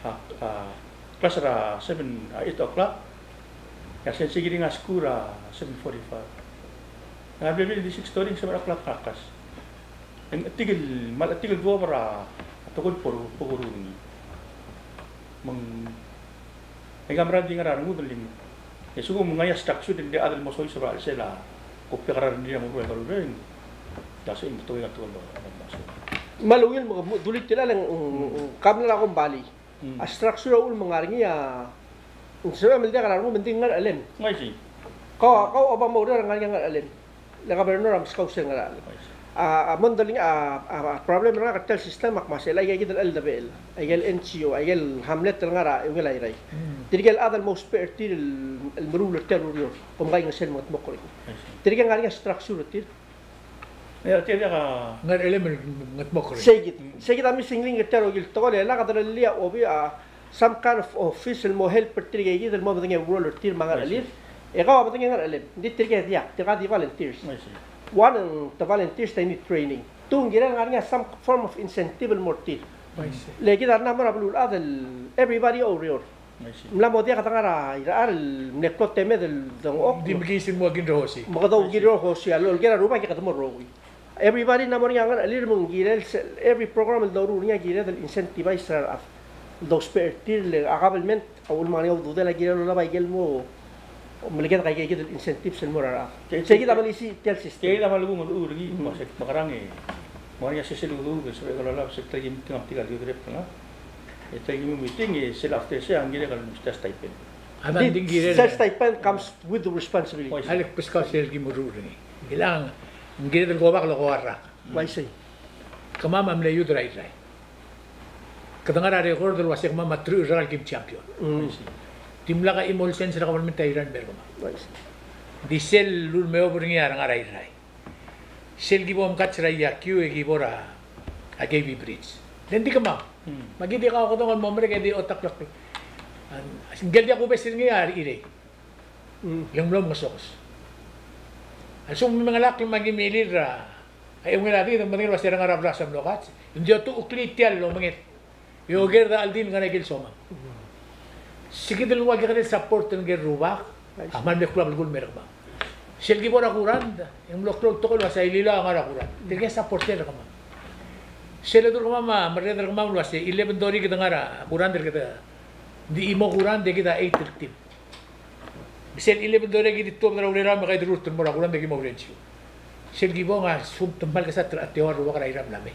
a, a class er a seven, a eight o'clock. E a sensei e kiring a skuul er a seven forty-five. Ng a bebel di six thirty, seven o'clock a class. E ng chetik el, me a chetik el duobed er a tekoi el bo, bo kuruul er ngii. Me ng, e kmal mera el di ngar er a rengud el di. E sekum ng ngar er ngii a structure el di chad el mo soiseb er a chelsel a, ko bek er a rengrir a mo ruul a ikel urereng. Ia sei ng tekoi a tekoi el mo, mo, mo. Me a ungil me ke dulii tia el, mm, mm, ka mla er a kombalii. Mm. A structure a uchul me ng ngar er ngii a, ng sebechem el diak er a rengum me ng di ngerechelem. Uaisei. Kau, kau a oba mo oureor e ng ngar er ngii a ngerechelem. Le governor a meskau sel ngerechelem. Uaisei. A, a mondai a, a, a problem er ngak er tia el system a kmo sei, aika kid el cheldebechel, aike el N G O, aike el hamlet el ngar er a eungel a Irrai. Mm. Tirke el chad el mo ousbech er tir el, el meruul er tia el ureor. Kom kaingeseu el mengedmokl er ngii. Uaisei. Tirke el ngar er ngii a structure er tir. E, tia diak a ngerechelem el mengedmokl er ngii. Sei kid. Sei kid a missing link er tia el rokui el tekoi, e le kede rullii a obi a some kind of office el mo help er tirke kid el mo medengei a role er tir me a ngerechelir. E kau a medengei a ngerechelem. Ng di tirke diak, tirka di volunteers. One, te volunteers they need training. Two, ng kirel ngar er ngii a some form of incentive el mo er tir. Le kid a rengum er a beluulechad el everybody oureor. Mla mo diak kede ngar er a Irrai el mle klou a temed el dengchokl. Di mekiis el mo kirel a hosi. Me kede kirel a hosi, a lolekoi er a rubak e kede mo rokui. Everybody a mo er ngii a ngerechelir me ng kirel sel, every program el doruul er ngii a kired el incentivize er a rechad. El dousbech er tir le a government a uchul me ng ngar er ngii a ududel a kirel olab a ikel mo meleketek a ika kid el incentives el mo er a rechad. Sei kid a melisiich tia el system. Sei kid a mle kuk ngedecheduch er ngii, me se mekerang e, me ngar er ngii a sesei el udoud el sebechek el olab, se tia el meeting a metik a liuderep er ngak. E te ki meeting, e sel after se, a ng kirek el mesterir a stipend. A di, ng kirek sel stipend comes with the responsibility. Oi. A lak beskau sel ki meruul er ngii. Kailangan ng kired el go back el ko er a rak. Uaisei. Kemam a mle youth er a Irrai. Kede ngar er a record el uase kemam a truich el rak el kim champion. Mm. Dimlak a chimo el sens er a government er a Irrai el mer kemam. Uaisei. Di sel lulemeob er ngii a re ngar er a Irrai. Sel ki bo mkats er a iakiu e ki bo er a, a K B Bridge. Le ng di kemam. Mm. Me aki di kaukedong el mo merek e di otak lak. Ng di a kubes er ngii a Irrai. Mm. Le ng mlo mengesokes. A lsekum me ng ngelakl me aki milil er a, a eungel a di, e ng medengei el uase er a ngar er a blasa mlo kats. Ng di otuklii tia el omenget. E oker er a cheldil ngar er a ikel somam. Mm. Se kid el ua kekerei el support er ngike el rubak, a kmal mle klou a belkul el mer kemam. Sel ki bo er a kurand, e ng mlo klou el tekoi el uase a Ililau a ngar er a kurand. Tirke a support er kemam. Sel ledu er kemam a merreder er kemam el uase eleven thirty kede ngar er a kurand el kede, di chimo kurand e kid a eight el team. Sel eleven thirty e ki di tuobed er a urerau me kaid el rurt el mo er a kurand e ki mo urensiu. Sel ki bo a lsekum te kmal kesat er a teua el rubak er a Irrai a mla mei.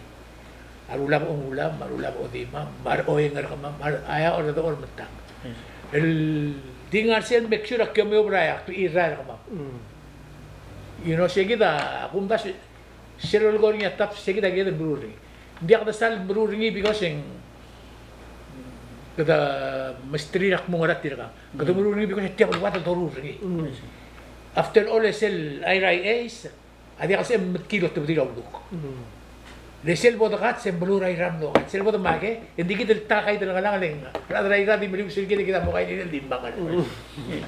A rulab a ongulam, a rulab a odimam, me a re oeng er kemam, a re, a ia, a re dechor me tang. Mm. El di ngar sel make sure a ki omeob er a ia, a klechirrael er kemam. Mm. You know, se kid a kumdasu, sel lolekoi er ngii a tap, se kid a kired el meruul er ngii. Ng diak de sal meruul er ngii because ng kede mesterir a kmo ngera tirka. Kede meruul er ngii because e tia beluad el doruul er ngii. Mm. After all, e sel Irrai Ace a diak el sebechem el metik el otebedii er a uluk. Mm. Le sel bo dekats e ng beluu er a Irrai a mlo kats. Sel bo demake, e ng di kid el ta kaid el ngelang el ng, rechad er a Irrai a di melius er kid e kid a mo kaingeseu el di mangel. Mm.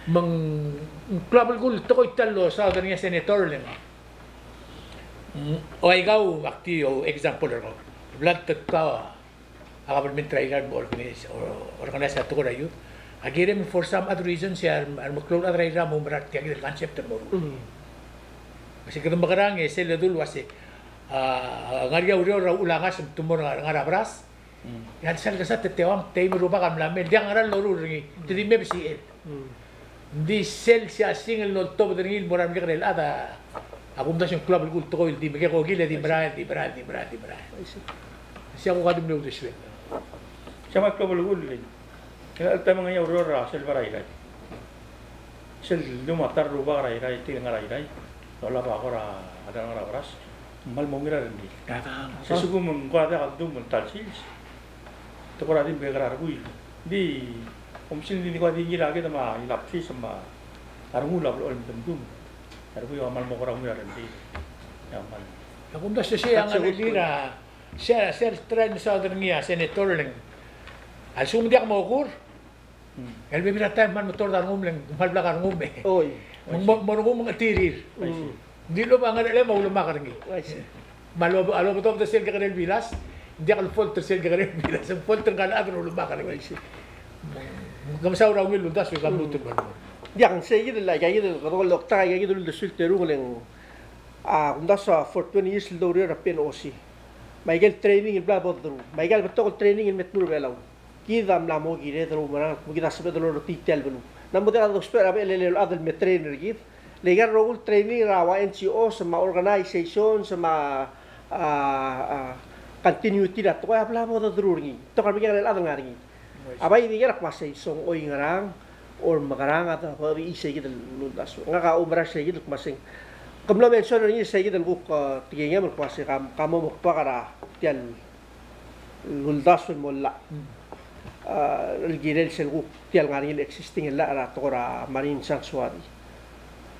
Me ng klou a belkul el tekoi tia el losaod er ngii a senator el ng Mm, o aikau, ak di o example er kau. Bla el tekau a government er a Irrai el mo organize, o, organize a tekoi er a youth. A kirem for some odd reason se a re, a remeklou el chad er a Irrai a mo mera er tia kid el concept el mo ruul. Mm. Me se kede mekerang e sel ledu el uase, a, ngar er ngii a ureor er a uchul a ngas me te mo ngar er a beras. Mm. E a lsal kesat e te uang, te teim el rubak a mla mei, diak ngera el loruul er ngii, te di mei besichel. Mm. Ng di sel siasing el loltobed er ngii el mo er a remekekerei el chad a kumdasu e ng klou a belkul el tekoi el di mekekokil e di merael, di merael, di merael, di merael. I see. Sei a kuk a di mle uldesuek. Sei a kmal klou a belkul el, el taem e ng ngar er ngii a ureor er a sel bar a Irrai. Sel lum a ta el rubak er a Irrai, tir el ngar er a Irrai. Lolab a kora, a ta el ngar er a beras. Kmal mo ngii er a rengrir. Sel sekum ng kora diak el dum el ta el sils, te kora di mekekerei a rokui. Di, omsil di kora di ngii er a kid me a ilapsis me a rengul a blechoel el mdumdum. A rokui a kmal mo kora ngii er a rengrir. Ia kmal. Ia kumdasu sei a ngar er a, sei, sei a try el mesaod er ngii a senator el ng, a lsekum ng diak mokur, Mm. El bebil er a taem me ng kmal metord a rengum, le ng kmal blak a rengum e. Oi. Me ng mo, mo rengum e ng chetirir. I see. Ng di lobang a ngerechelem a ulemak er ngii. I see. Me a lo, a lobedobed er sel kekerei el bilas, ng diak el fault er sel kekerei el bilas, ng fault er ngka el chad el ulemak er ngii. I see. Ke mesaul er a ungil el uldasu e ke lmuut el mo. Diak, ng sei kid el, aika kid el, kede kuk lak ta, aika kid el uldesuel el terung el ng, a, kumdasu a for twenty years el doureor er a P N O C. Me aike el training el bla bo deruul. Me aike el betok el training el me tmuu er a Belau. Kid a mla mo kired el oumerang el kmo kid a sebeched el orretii tia el beluu. Ng mo diak dousbech er a bechel el chad el me train er kid. Le aike el rokui el training er a ua N G Os me a organizations me a, a, a, continuity er a tekoi a bla bo deruul er ngii. Betok a remekekerei el chad el ngar er ngii. A bai di ngar er a kmo sei, so ng oingerang, or mekerang a debo di sei kid el uldasu. Ngak a oumerang sei kid el kmo sei. Ke mlo mention er ngii sei kid el kuk, e, tekingem el kmo sei ka, ka mo mekbak er a tia el uldasu el mo llach. Mm. A, el kirel sel kuk tia el ngar er ngii el existing el llach er a tekoi er a marine sanctuary.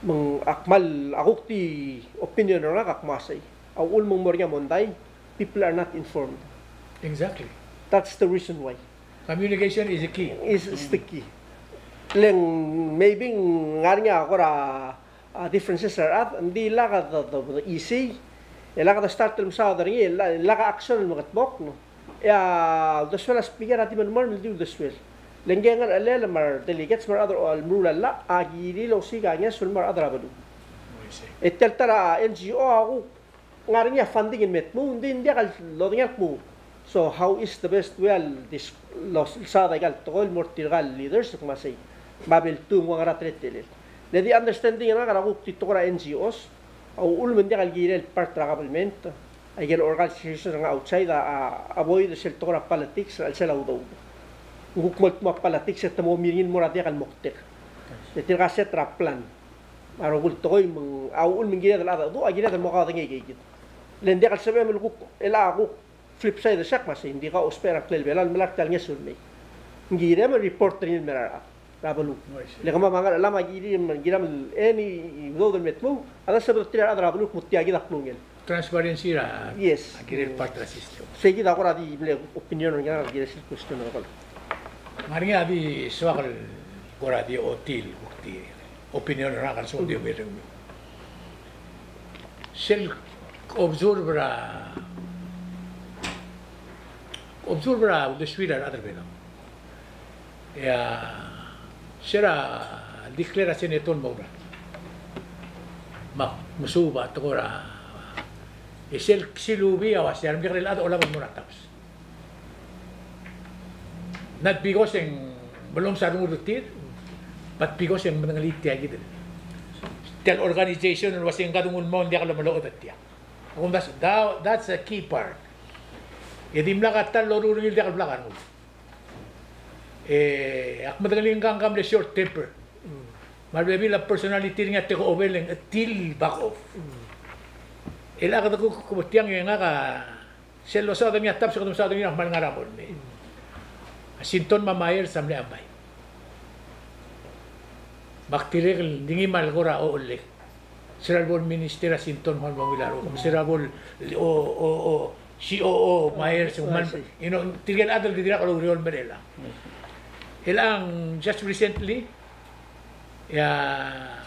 Me ng ak kmal, a kuk di opinion er ngak a kmo sei. A uchul me ng mo er ngii a mondai, people are not informed. Exactly. That's the reason why. Communication is the key. Is, is the key. Le ng maybe ng ngar er ngii a kora a differences er a rechad, ng di lak de, de, de easy, e lak de start el mesaod er ngii, e lak, lak a action el mengedmokl, no? E a uldesuel a speaker a di melemolem el di uldesuel. Le ngii a ngerechelel me a re delegates me a rechad el meruul a llach a kirir el osiik a ngeso el mo er a rechad er a beluu. E tia el ta er a N G O a kuk ngar er ngii a funding el me tmuu, ng di ng diak el lodengei el kmo. So how is the best way el dis-, lo-, saod aika el tekoi el mo er tirka el leaders el kmo sei. Me a beltuu ng ua ngera a teletelel. Le di understanding er ngak er a kuk di tekoi er a N G Os, a uchul me ng diak el kirel el part er a government, Aike el organization er ngii a outside a, a, a avoid er sel tekoi er a politics er a chelsel a udoud. Ng kuk mo el kmo a politics e te mo mirngil el mo er a diak el moktek. E tirka set er a plan. A rokui el tekoi me ng, a uchul me ng kired el chad a, a kired el mo kaodengei aike kid. Le ng diak el sebechem el kuk, el a kuk flip side er sei, me sei, ng di kau ousbech er a ngklel Belau el melai er tia el ngeso el mei. Ng kirem el report er ngii el mei er a rechad er a beluu. Oh, I see. Le kemam a ngar er a, me a kirem, kirem el any udoud el me tmuu, a de sebeched er tir a rechad er a beluu el kmo tia kid a klungel. Transparency er a, yes, a kirel part er a system. Sei kid a kora di mle opinion er ngii er a kirel sel question er kau. Me ng ngar er ngii a di soak el kora di ochotii el kuk di opinion er ngak el soak di obedong. Sel observe er a, observe er a uldesuir a rechad er a Belau. E a, se er a declare a senator el mo er a, me ak mesuub a tekoi er a, e sel, sel ubi a uase a remekekerei el chad a olab el mo er a tabs. Not because e ng melomes a rengul er tir, but because e ng medengelii tia kid el, tia el organization el uase ng kadungul mo ng diak lemeloched er tia. Ak omdasu, that, that's a key part. E dimlak a ta el loruul er ngii el diak el blak a rengul. E ak medengelii ngka, ngka mle short temper. Me a rebebil a personality er ngii a take over e ng tir el back off. E le ak de kuk, kuk tiang e ngak a sel losaod er ngii a tabs e kede mesaod er ngii a kmal ngar er a mo el mei. A Sinton me a Myers a mle ambai. Me ak dirrek el di ngii me a le kora ochellek. Se er a lebo el minister a Sinton me ng kmal mo ungil a rokui. Se er a lebo el, o, o, o, C O O Myers, oh, I see, you know, tirke el chad el di dirrek el oureor el merellang. Elechang just recently, e a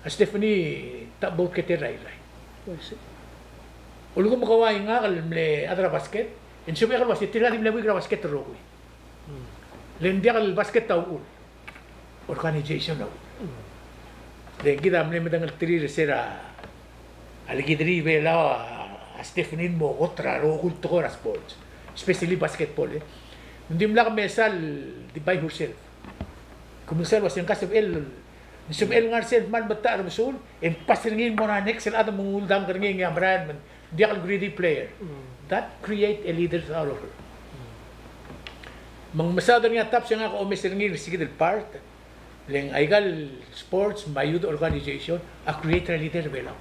Stephanie Tabou Keter er a Irrai. Oh, I see. Ulekum e kau a ngak el mle chad er a basket, e ng sebechek el uase tirka di mle buik er a basket el rokui. Le ng diak el basket a uchul. Organization a uchul. Le kid a mle medengelterir er se er a lekiderii Belau a Stephanie el mo kot er a rokui el tekoi er a sports, especially basketball, e. Ng dimlak mesa el di by herself. Ke mesa el uase ngka sebechel, sebechel ngar er sel kmal metach er a mesuul, e ng pass er ngii el mo er a next el chad me ng uldangk er ngii e ng merael me ng diak el greedy player. That create a leader all over. Me ng mesaod er ngii a tabs e ngak a omes er ngii er se kid el part, le ng aika el sports me a youth organization a create er a leader er a Belau.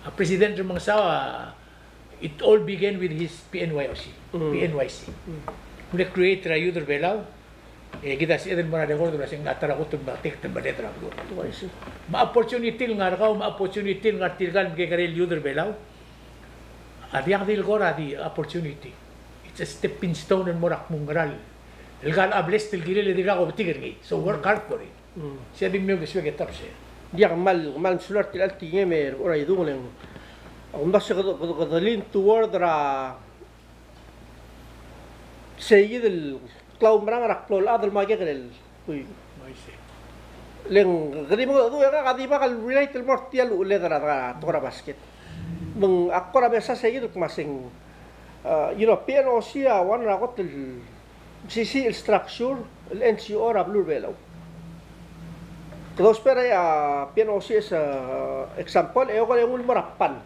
A President Remengesau a, it all began with his P N Y O C, P N Y C. Ng mle create er a youth er a Belau, e kid a sebeched el mo er a record el uase ng ta er a kot el meketeketang el merreder er a beluu. Me a opportunity el ngar er kau, me a opportunity el ngar er tirka el mekekerei el youth er a Belau, a diak di el kora di opportunity. It's a stepping stone el mo er a kmo ng ngera el, el kau a blessed el kirel e dirkak obetik er ngii. So work hard for it. Sei a di mle uldesuek e tabs. Ng diak, kmal, kmal mesulang er tia el tekingem er a ora idung, le ng, a kumdasu e kede, kede, kede lean toward er a sei kid el klaumerang er a klou el chad el mo kekerei el, ui. Le ng, kede di mengedecheduch e ngak a di bak el relate el mo er tia el ucheled er a, er a tekoi er a basket. Me ng ak kora mesa sei kid el kmo se ng, a, you know, P N O C a one er a kot el mesisiich el structure el N G O er a beluu er a Belau. Kede ousbech er a P N O C as a example, e kora nguu el mo er a PAN.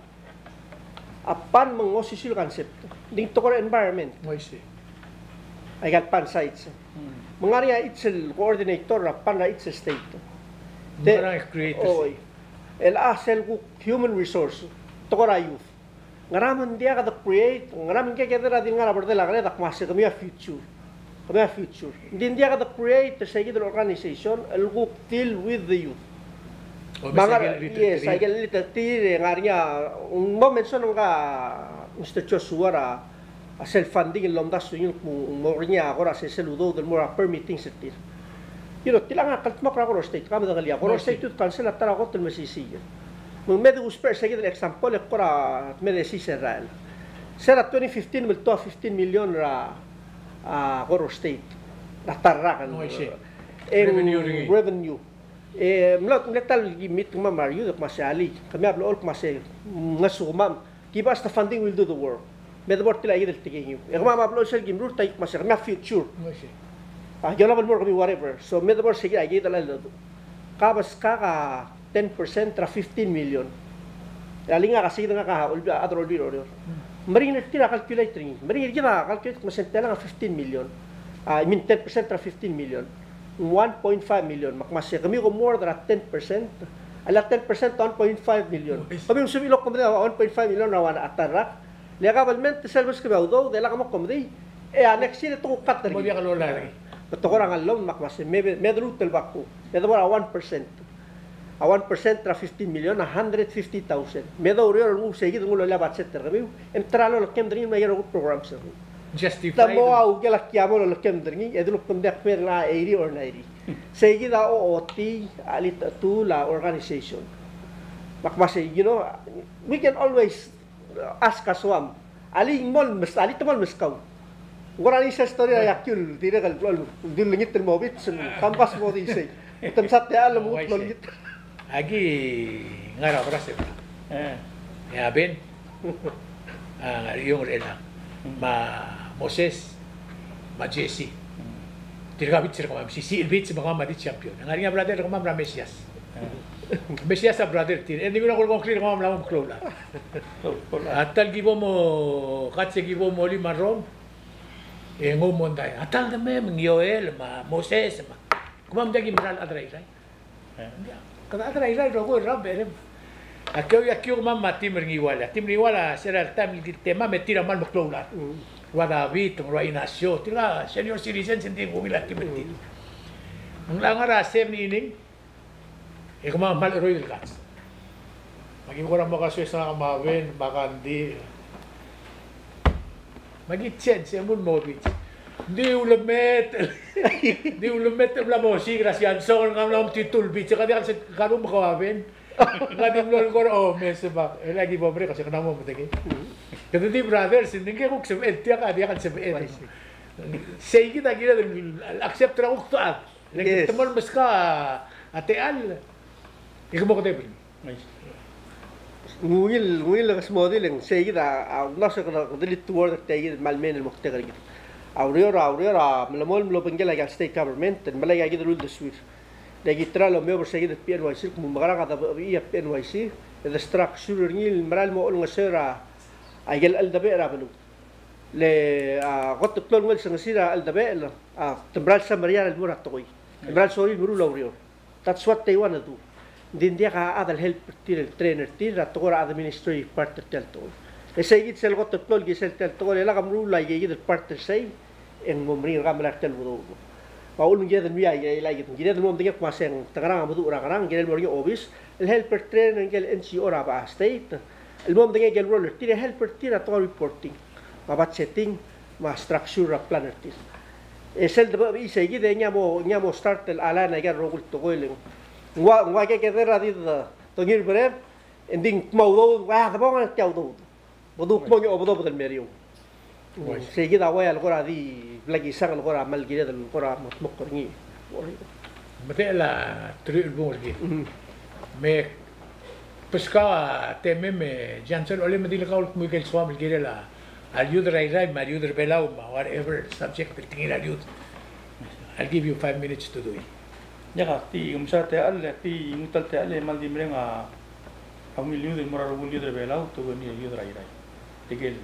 A PAN me ng osisiu el concept. Ng di tekoi er a environment. Oh, I see. Aika el PAN sites. Me ng ngar er ngii a each el coordinator er a PAN er a each el state. Me ng ngar er ngii a create, oi. El a sel kuk human resource, tekoi er a youth. Ngera me ng diak de create, ngera me ng kede di ngar er a berdel a kered a kmo se kemiu a future. Kemiu a future. Ng di ng diak de create er sei kid el organization el kuk deal with the youth. Me ng ngar, yes, aike el elite er tir e ng ngar er ngii a, ng mo mention ngka Mister Joshua er a, a sel funding el lomdasu er ngii el kmo ng mo er ngii a kora sesei el udoud el mo er a permitting er tir. You know, tilecha ngak a kldmokl er a Koror State, ka medengelii a Koror State Youth Council a ta er a kot el mesisiich. Me ng me di ousbech er sei kid el example e kora me di sesei er a el. Se er a twenty fifteen me te ua fifteen million er a, a, Koror State er a ta el rak el, oh, I see, e ng revenue er ngii. Revenue. E mlo, mle ta el ki meet er kemam er a youth e kmo se alii, kemiu a blechoel kmo se ngeso kemam. Give us the funding, we'll do the work. Me de bo er tia el tekingem. E kemam a blechoel sel ki merurt a kmo se kemiu a future. A ki olab el mo er kemiu whatever. So me de bo er sei kid a ki di el, ka beskak a ten percent er a fifteen million. A le ngak a sei kid ngak a Olbiil, a chad er a Olbiil er Oreor. Meringel er tir a calculate er ngii. Meringel er kid a calculate me se ng telang a fifteen million. A, I mean, ten percent er a fifteen million. One point five million. Me ak kmo se kemiu ko more than a ten percent. A le ten percent one point five million. Kemiu ng sebechir el okomedii a one point five million er a ua a ta el rak. Le a government sel bes kemiu a udoud, e lak mo okomedii. E a next year e te kuk cut er ngii. Mo diak lolai er ngii. Me te kora ngar er a loan, me ak kmo se me, me de luut el back. Me de bo er a one percent. A one percent er a fifteen million, a hundred fifty thousand. Me de oureor el nguu sei kid el nguu el loia a budget er kemiu, e mtera el olekemed er ngii el mei er a rokui el programs er kemiu. Justify. Te mo a ukel a kiamol olekemed er ngii, e dilu el kmo ng diak kmeed el ngar er a eighty or ninety. Sei kid a ochotii a chelitechetul a organization. Me ak kmo se, you know, we can always ask a soam. Alii, ng mo mes-, alii te mo meskau. Ng kora ngii sel story er a iakiu el dirrek el, el, di ulengit el mo beach, el kambas mo di sei. Te msa techall el mo olengit. Aki ngar er a obras er a. E a Ben. A, ngar er a Iong er a Elang. Me a Moses. Me a Jesse. Tirka beach er kemam. Sisiich el beach me kemam a di champion. Ngar er ngii a brother er kemam er a Mesias. Mesias a brother tir. E di ngera ko el kongklir er kemam el mla mo meklou el chad. A ta el ki bo mo, kats e ki bo mo olim a rrom, e nguu mondai. A ta el demei me ng Joel, me a Moses, me a. Kemam diak ki mera el chad er a Irrai. Kede chad er a Irrai el rokui el rubber, e. Aki, aki kemam me a team er a Ngiwal. A team er a Ngiwal a se er a taem el ki temam e tir a kmal meklou el chad. Ua David, ua Inacio, tirka senior citizens, e ng di ng ungil a team er tir. Ng ngar er a seven inning, e kemam a kmal cheroid el kats. Me aki kora mo kasoes ngak me a Ben, me a Kandi. Me aki change, e mle mo beach. Ng di ulemet, ng di ulemet el mla mo siik er a siansong, ng mla mo titul beach, e ka diak el se karu me kau a Ben. Ng di mlo el kora omes e bak, e le aki bo break, se kede mo medengei. Kede di brothers, ng di ngke kuk sebeched, tia ka diak el sebeched. Sei kid a kired el accept er a kuk tuchad. Le kede mo meskau a techall. E ke mo kedebel. Ng ungil, ng ungil el kesmodii el ng sei kid a, a, ng mla se kede, kede lead toward er tia kid el kmal main el moktek er kid. A ureor, a ureor a melemolem el obengkel a state government el melai a kid el uldesuir. Le ki try el omeob er sei kid el P N Y C, el kmo mekerang a debechebechii a P N Y C, e de structure er ngii el mera el mo olengeseu er a, a ikel cheldebechel er a beluu. Le, a, kot el klou el ngelsengesir a cheldebechel, a, te mera el semeriar el mo er a tekoi. Te mera el sorir el meruul a ureor. That's what they wanna do. Ng di ng diak a chad el help er tir el train er tir er a tekoi er a administrative part er tia el tekoi. E sei kid sel kot el klou el kisel tia el tekoi, e lak meruul a ikei kid el part er sei, e ng mo meringel er kau el melai er tia el udoud. Me a uchul me ng kired el mei a, a, a, a, kired el mo medengei el kmo se ng te ngerang a meduch er a ngerang, kired el mo er ngii a obis el help er train er ngike el N G O er a becha state el mo medengei a ikel role er tir e help er tir er a tekoi er a reporting me a budgeting me a structure er a plan er tir. E sel debechebechii sei kid e ngii a mo, ngii a mo start el align a ikel rokui el tekoi el ng ua, ng ua kekeder a di de, de ngii er a bered, e ng di ng kmo a udoud, ua debong er tia udoud. Bo du kmo ng obedobed el meriou. Sei kid a ua el kora di blak isang el kora kmal kired el kora mengedmokl er ngii. Medechel a teruich el bung er kid. Me beskau a temem e Johnson, ole me di le kau el kmo ikel soam el kirel a youth er a Irrai me a youth er a Belau me a whatever subject el tekingir a youth. I'll give you five minutes to do it. Diak, ak di msa techall, ak di nguu ta el techall e kmal di mereng a ungil youth el mo er a rokui el youth er a Belau, tokuni a youth er a Irrai. Tirke el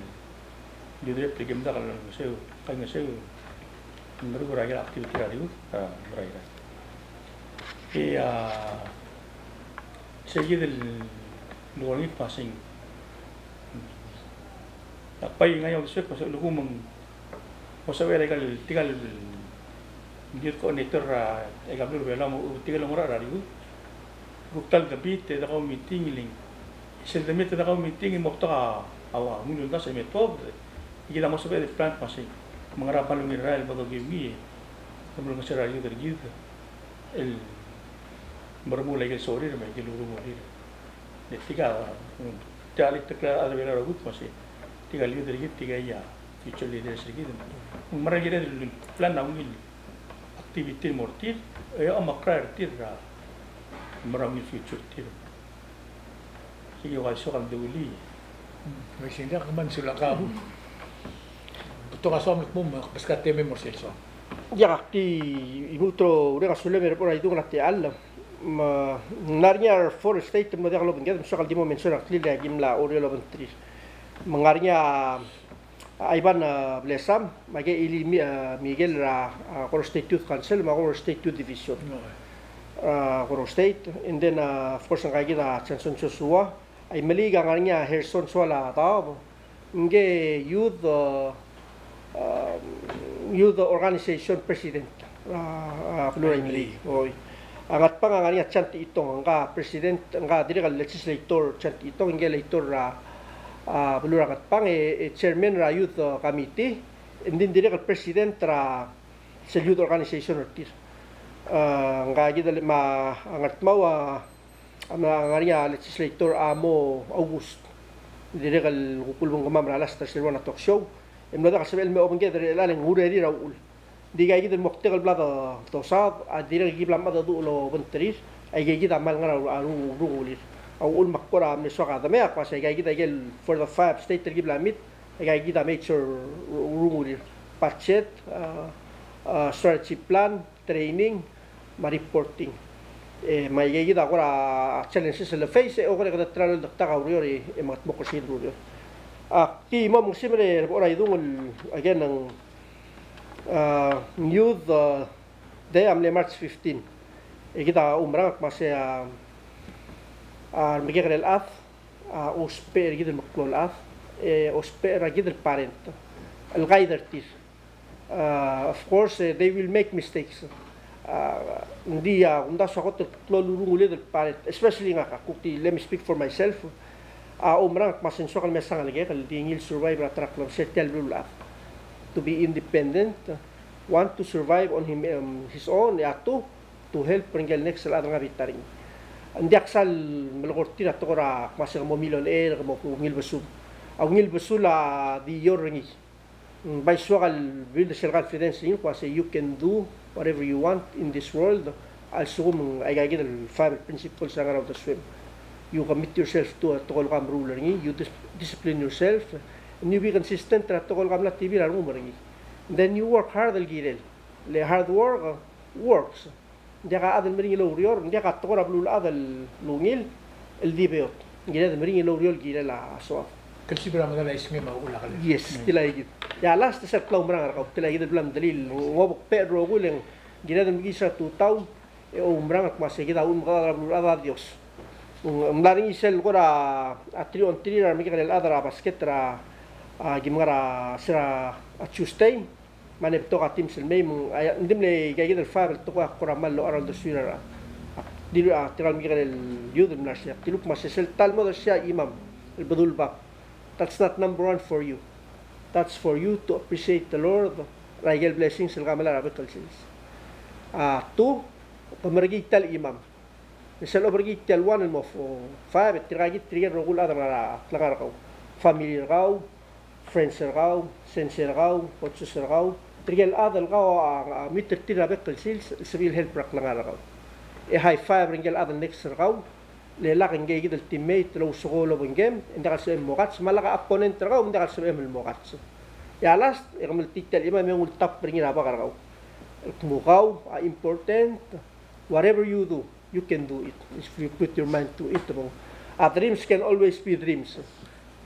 youth rep, tirke el mdak el ngeseu, kaingeseu, meruul er a ikel activity er a youth er a Irrai. E a, sei kid el lua er ngii el pasing. Ak bai ngii a uldesuek me se lukuu me ng mo sebechel a ikal, tirkal youth coordinator er a, e, aika el beluu er a Belau me tirke el oungerachel er a youth. Kuk ta el debit e de kau meeting el ng, sel debit e de kau meeting e mo betok a, a ungil uldasu e me tuobed. E kid a mo sebeched el plan el kmo sei me ng ngera a kmal ungil el rael el bo dokiu ngii e te mo olengeseu er a youth er kid el meremuul a ikel sorir me a ikel uremulir. Le tirka, tia el tekoi er a Belau er a kuk kmo sei, tirka el youth er kid, tirka a future leaders er kid. Ng mera el kired el plan a ungil activity el mo er tir, e omekrael er tir er a mera el ungil future er tir. Sei kid a uaisei kmal di ungil. Uaisei, ng diak kmal sulang. Betok a soam el kmo me beskau a temem er sel soam. Diak, ak di lmuut el oureng a sulem er a bo er a idung er a techall. Me ng ngar er ngii a four state el mlo diak lobengked, me soak el di mo mention er a ngklir e aki mla oureor el obengterir. Me ng ngar er ngii a Ivan, a, Blesam, me a Ili Mi-, a, Miguel er a, a, Koror State Youth Council, me a Koror State Youth Division. A, Koror State, and then, a, of course, ngka kid a Johnson Joshua, a Imeliik a ngar er ngii a Herson Sualadaob, ngke youth, a, a, youth organization president, a, a, beluu er a Imeliik. Oi. A Ngatpang a ngar er ngii a John Techitong, ngka president, ngka dirrek el legislator John Techitong, ngke el legislator er a, a, beluu er a Ngatpang, e, e chairman er a youth, a, committee, e ng di dirrek el president er a sel youth organization er tir. A, ngka kid el, me a Ngardmau a, a ngar er ngii a legislator Amo August. Dirrek el kuk ulebengkemam er a last er sel one a talk show. E mlo diak el sebechel el me obengked er chelechang e ng urerir a uchul. Ng di aika kid el moktek el bla do-, dosaod, a dirrek el ki bla mengedecheduch el obengterir, aika kid a kmal ngar er a ru-, ru-, rungul er tir. A uchul me ak kora mle soak a demei a kmo se aika kid a ikel for the five state el ki bla meet, aika kid a major ru-, rungul er tir. Budget, a, a, strategy plan, training, me a reporting. E, me aika kid a kora challenges el face, e, okor e kede try el oldakl a ureor e, e mengetmokl er sel ureor. Ak di mo mengesimer e, er a bo er a idung el, again, ng, a, youth, a, day a mle March fifteen. E kid a oumerang el kmo se a, a, remekekerei el chad, a, ousbech er kid el meklou el chad, e, ousbech er kid el parent el guide er tir. Uh, of course, uh, they will make mistakes. Uh, ng di, uh, kumdasu a kot el klou el urunguled el parent, especially ngak, a kuk di, let me speak for myself. A oumerang el kmo se ng soak el mesa a ngelekek el di ngii el survive er a ta er a klebesei er tia el beluulechad. To be independent, one, to survive on him, um, his own, e a two, to help er ngike el next el chad el ngar er a bita er ngii. Ng diak sal melekoi er tir a tekoi er a kmo se ke mo millionaire, ke mo ungil besul. A ungil besul a di eou er ngii. Ng bai soak el build sel confidence er ngii el kmo se you can do whatever you want in this world. A lsekum ng aika kid el five principles a ngar er a uldesuem. You commit yourself to a tekoi el kmo meruul er ngii, you dis-, discipline yourself, and you be consistent er a tekoi el kmo mla tibir a rengum er ngii. Then you work hard el kirel. Le hard work, uh, works. Ng diak a chad el meringel oureor, ng diak a tekoi er a beluulechad el ungil el di beot. Ng kired el meringel oureor el kirel a soad. Kelsib er a medal a isngem a uchul a kelel. Yes, tia el kid. E a last, sel klaumerang er kau, tia el kid el bla mdelil, ng obekbech el rokui el ng kired el mekiis er a tutau, e oumerang el kmo se kid a uchul me kede er a beluulechad a Dios. Ng mla er ngii sel kora three on three er a remekekerei el chad er a basket er a, a, ki mngar er a, se er a Tuesday. Me a mle betok a teams el mei, me ng, a, ng di mle aika kid el five el tekoi a kora kmal locha er a uldesuir a rechad. Ak dilu, a, tirka el mekekerei el youth el mla er sei, ak dilu el kmo se sel ta el mo er sei a chimam el bedul bab. That's not number one for you. That's for you to appreciate the Lord er a ikel blessings el kmal er a bek el sils. A, two, ke merekii tia el chimam. E sel oberekii tia el one el mo fo-, five, e tirka kid tirke el rokui el chad el ngar er a klengar er kau. Family er kau, friends er kau, sensei er kau, coaches er kau, tirke el chad el kau a, a, meet er tir er a bek el sils, el sebechir el help er a klengar er kau. E high five er ngike el chad el next er kau, le lak ngike kid el teammate el ousekool el obengkem, e ng diak el sebechem el mo kats, me a lak a opponent er kau, me ng diak el sebechem el mo kats. E a last, e ke meltii tia el chimam e me ngultapk er ngii er a bak er kau. El kmo kau a important, whatever you do, you can do it if you put your mind to it. Bo, a dreams can always be dreams.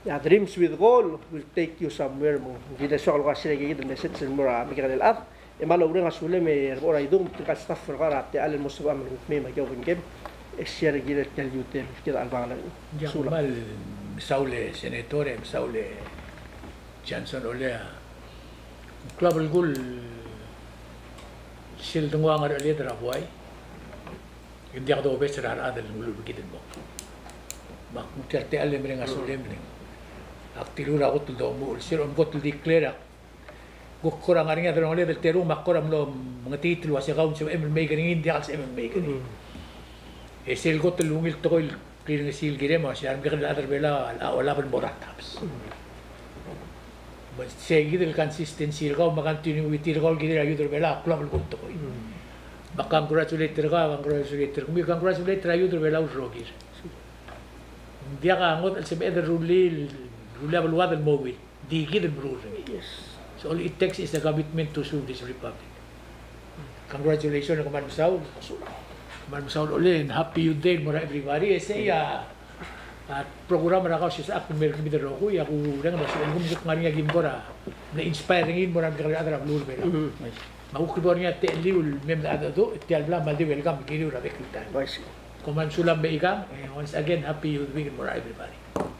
A dreams with goal will take you somewhere. Bo, ng di le soak el kuk sei kid el message el mo er a mekekerei el chad. E me a loureng a sulem e er a bo er a idung, tirka el staff er kau er a techall el mo sebecham el kuk mei me aki obengkem e share er kid el tia el youth el kid a chelebangel er ngii. Sulang. Kmal mesaul e Senator, e mesaul e Johnson, olea. Ng klou a belkul sel dengua ngerecheled er a buai. Ng diak dobes er a rechad el ngiluu er kid el mong. Me ak nguu tia el techall el mereng a sulem el ng, ak dilu er a kot el domuchel, sel omkot el declare, ak kuk kora ngar er ngii a delongeled el terung, me ak kora mlo mengetiit el uase kau ng sebechem el mei er ngii, ng diak el sebechem el mei er ngii. E sel kot el ungil tekoi el klirengesii el kirem a uase a remekekerei el chad er a Belau a olab el mo er a taps. Me se kid el consistency er kau me a continuity er kau el kirel a youth er a Belau a klou a belkul tekoi. Me ak congratulate er kau, congratulate er kemiu, congratulate er a youth er a Belau el rokir. Ng diak a ngodech el sebeched el rullii, rullii a beluad el mo ungil. Di kid el meruul er ngii. Yes. So all it takes is a commitment to serve this republic. Congratulations, e kmal mesaul. Me a mesaul a olengit, happy youth day el mo er a everybody. E sei a, a program er a Kausisechakl el mei er kemiu el rokui, a kureng el uasei el kuk ngar er ngii a kim kora mle inspire er ngii el mo er a remekekerei el chad er a beluu er a Belau. Me a kuk bo er ngii a techelliu el mei me de mengedecheduch, e tia el bla me a ldi welcome er kiriu er a bek el taem. Kom kmal mesulang mechikang, e once again, happy youth week el mo er a everybody.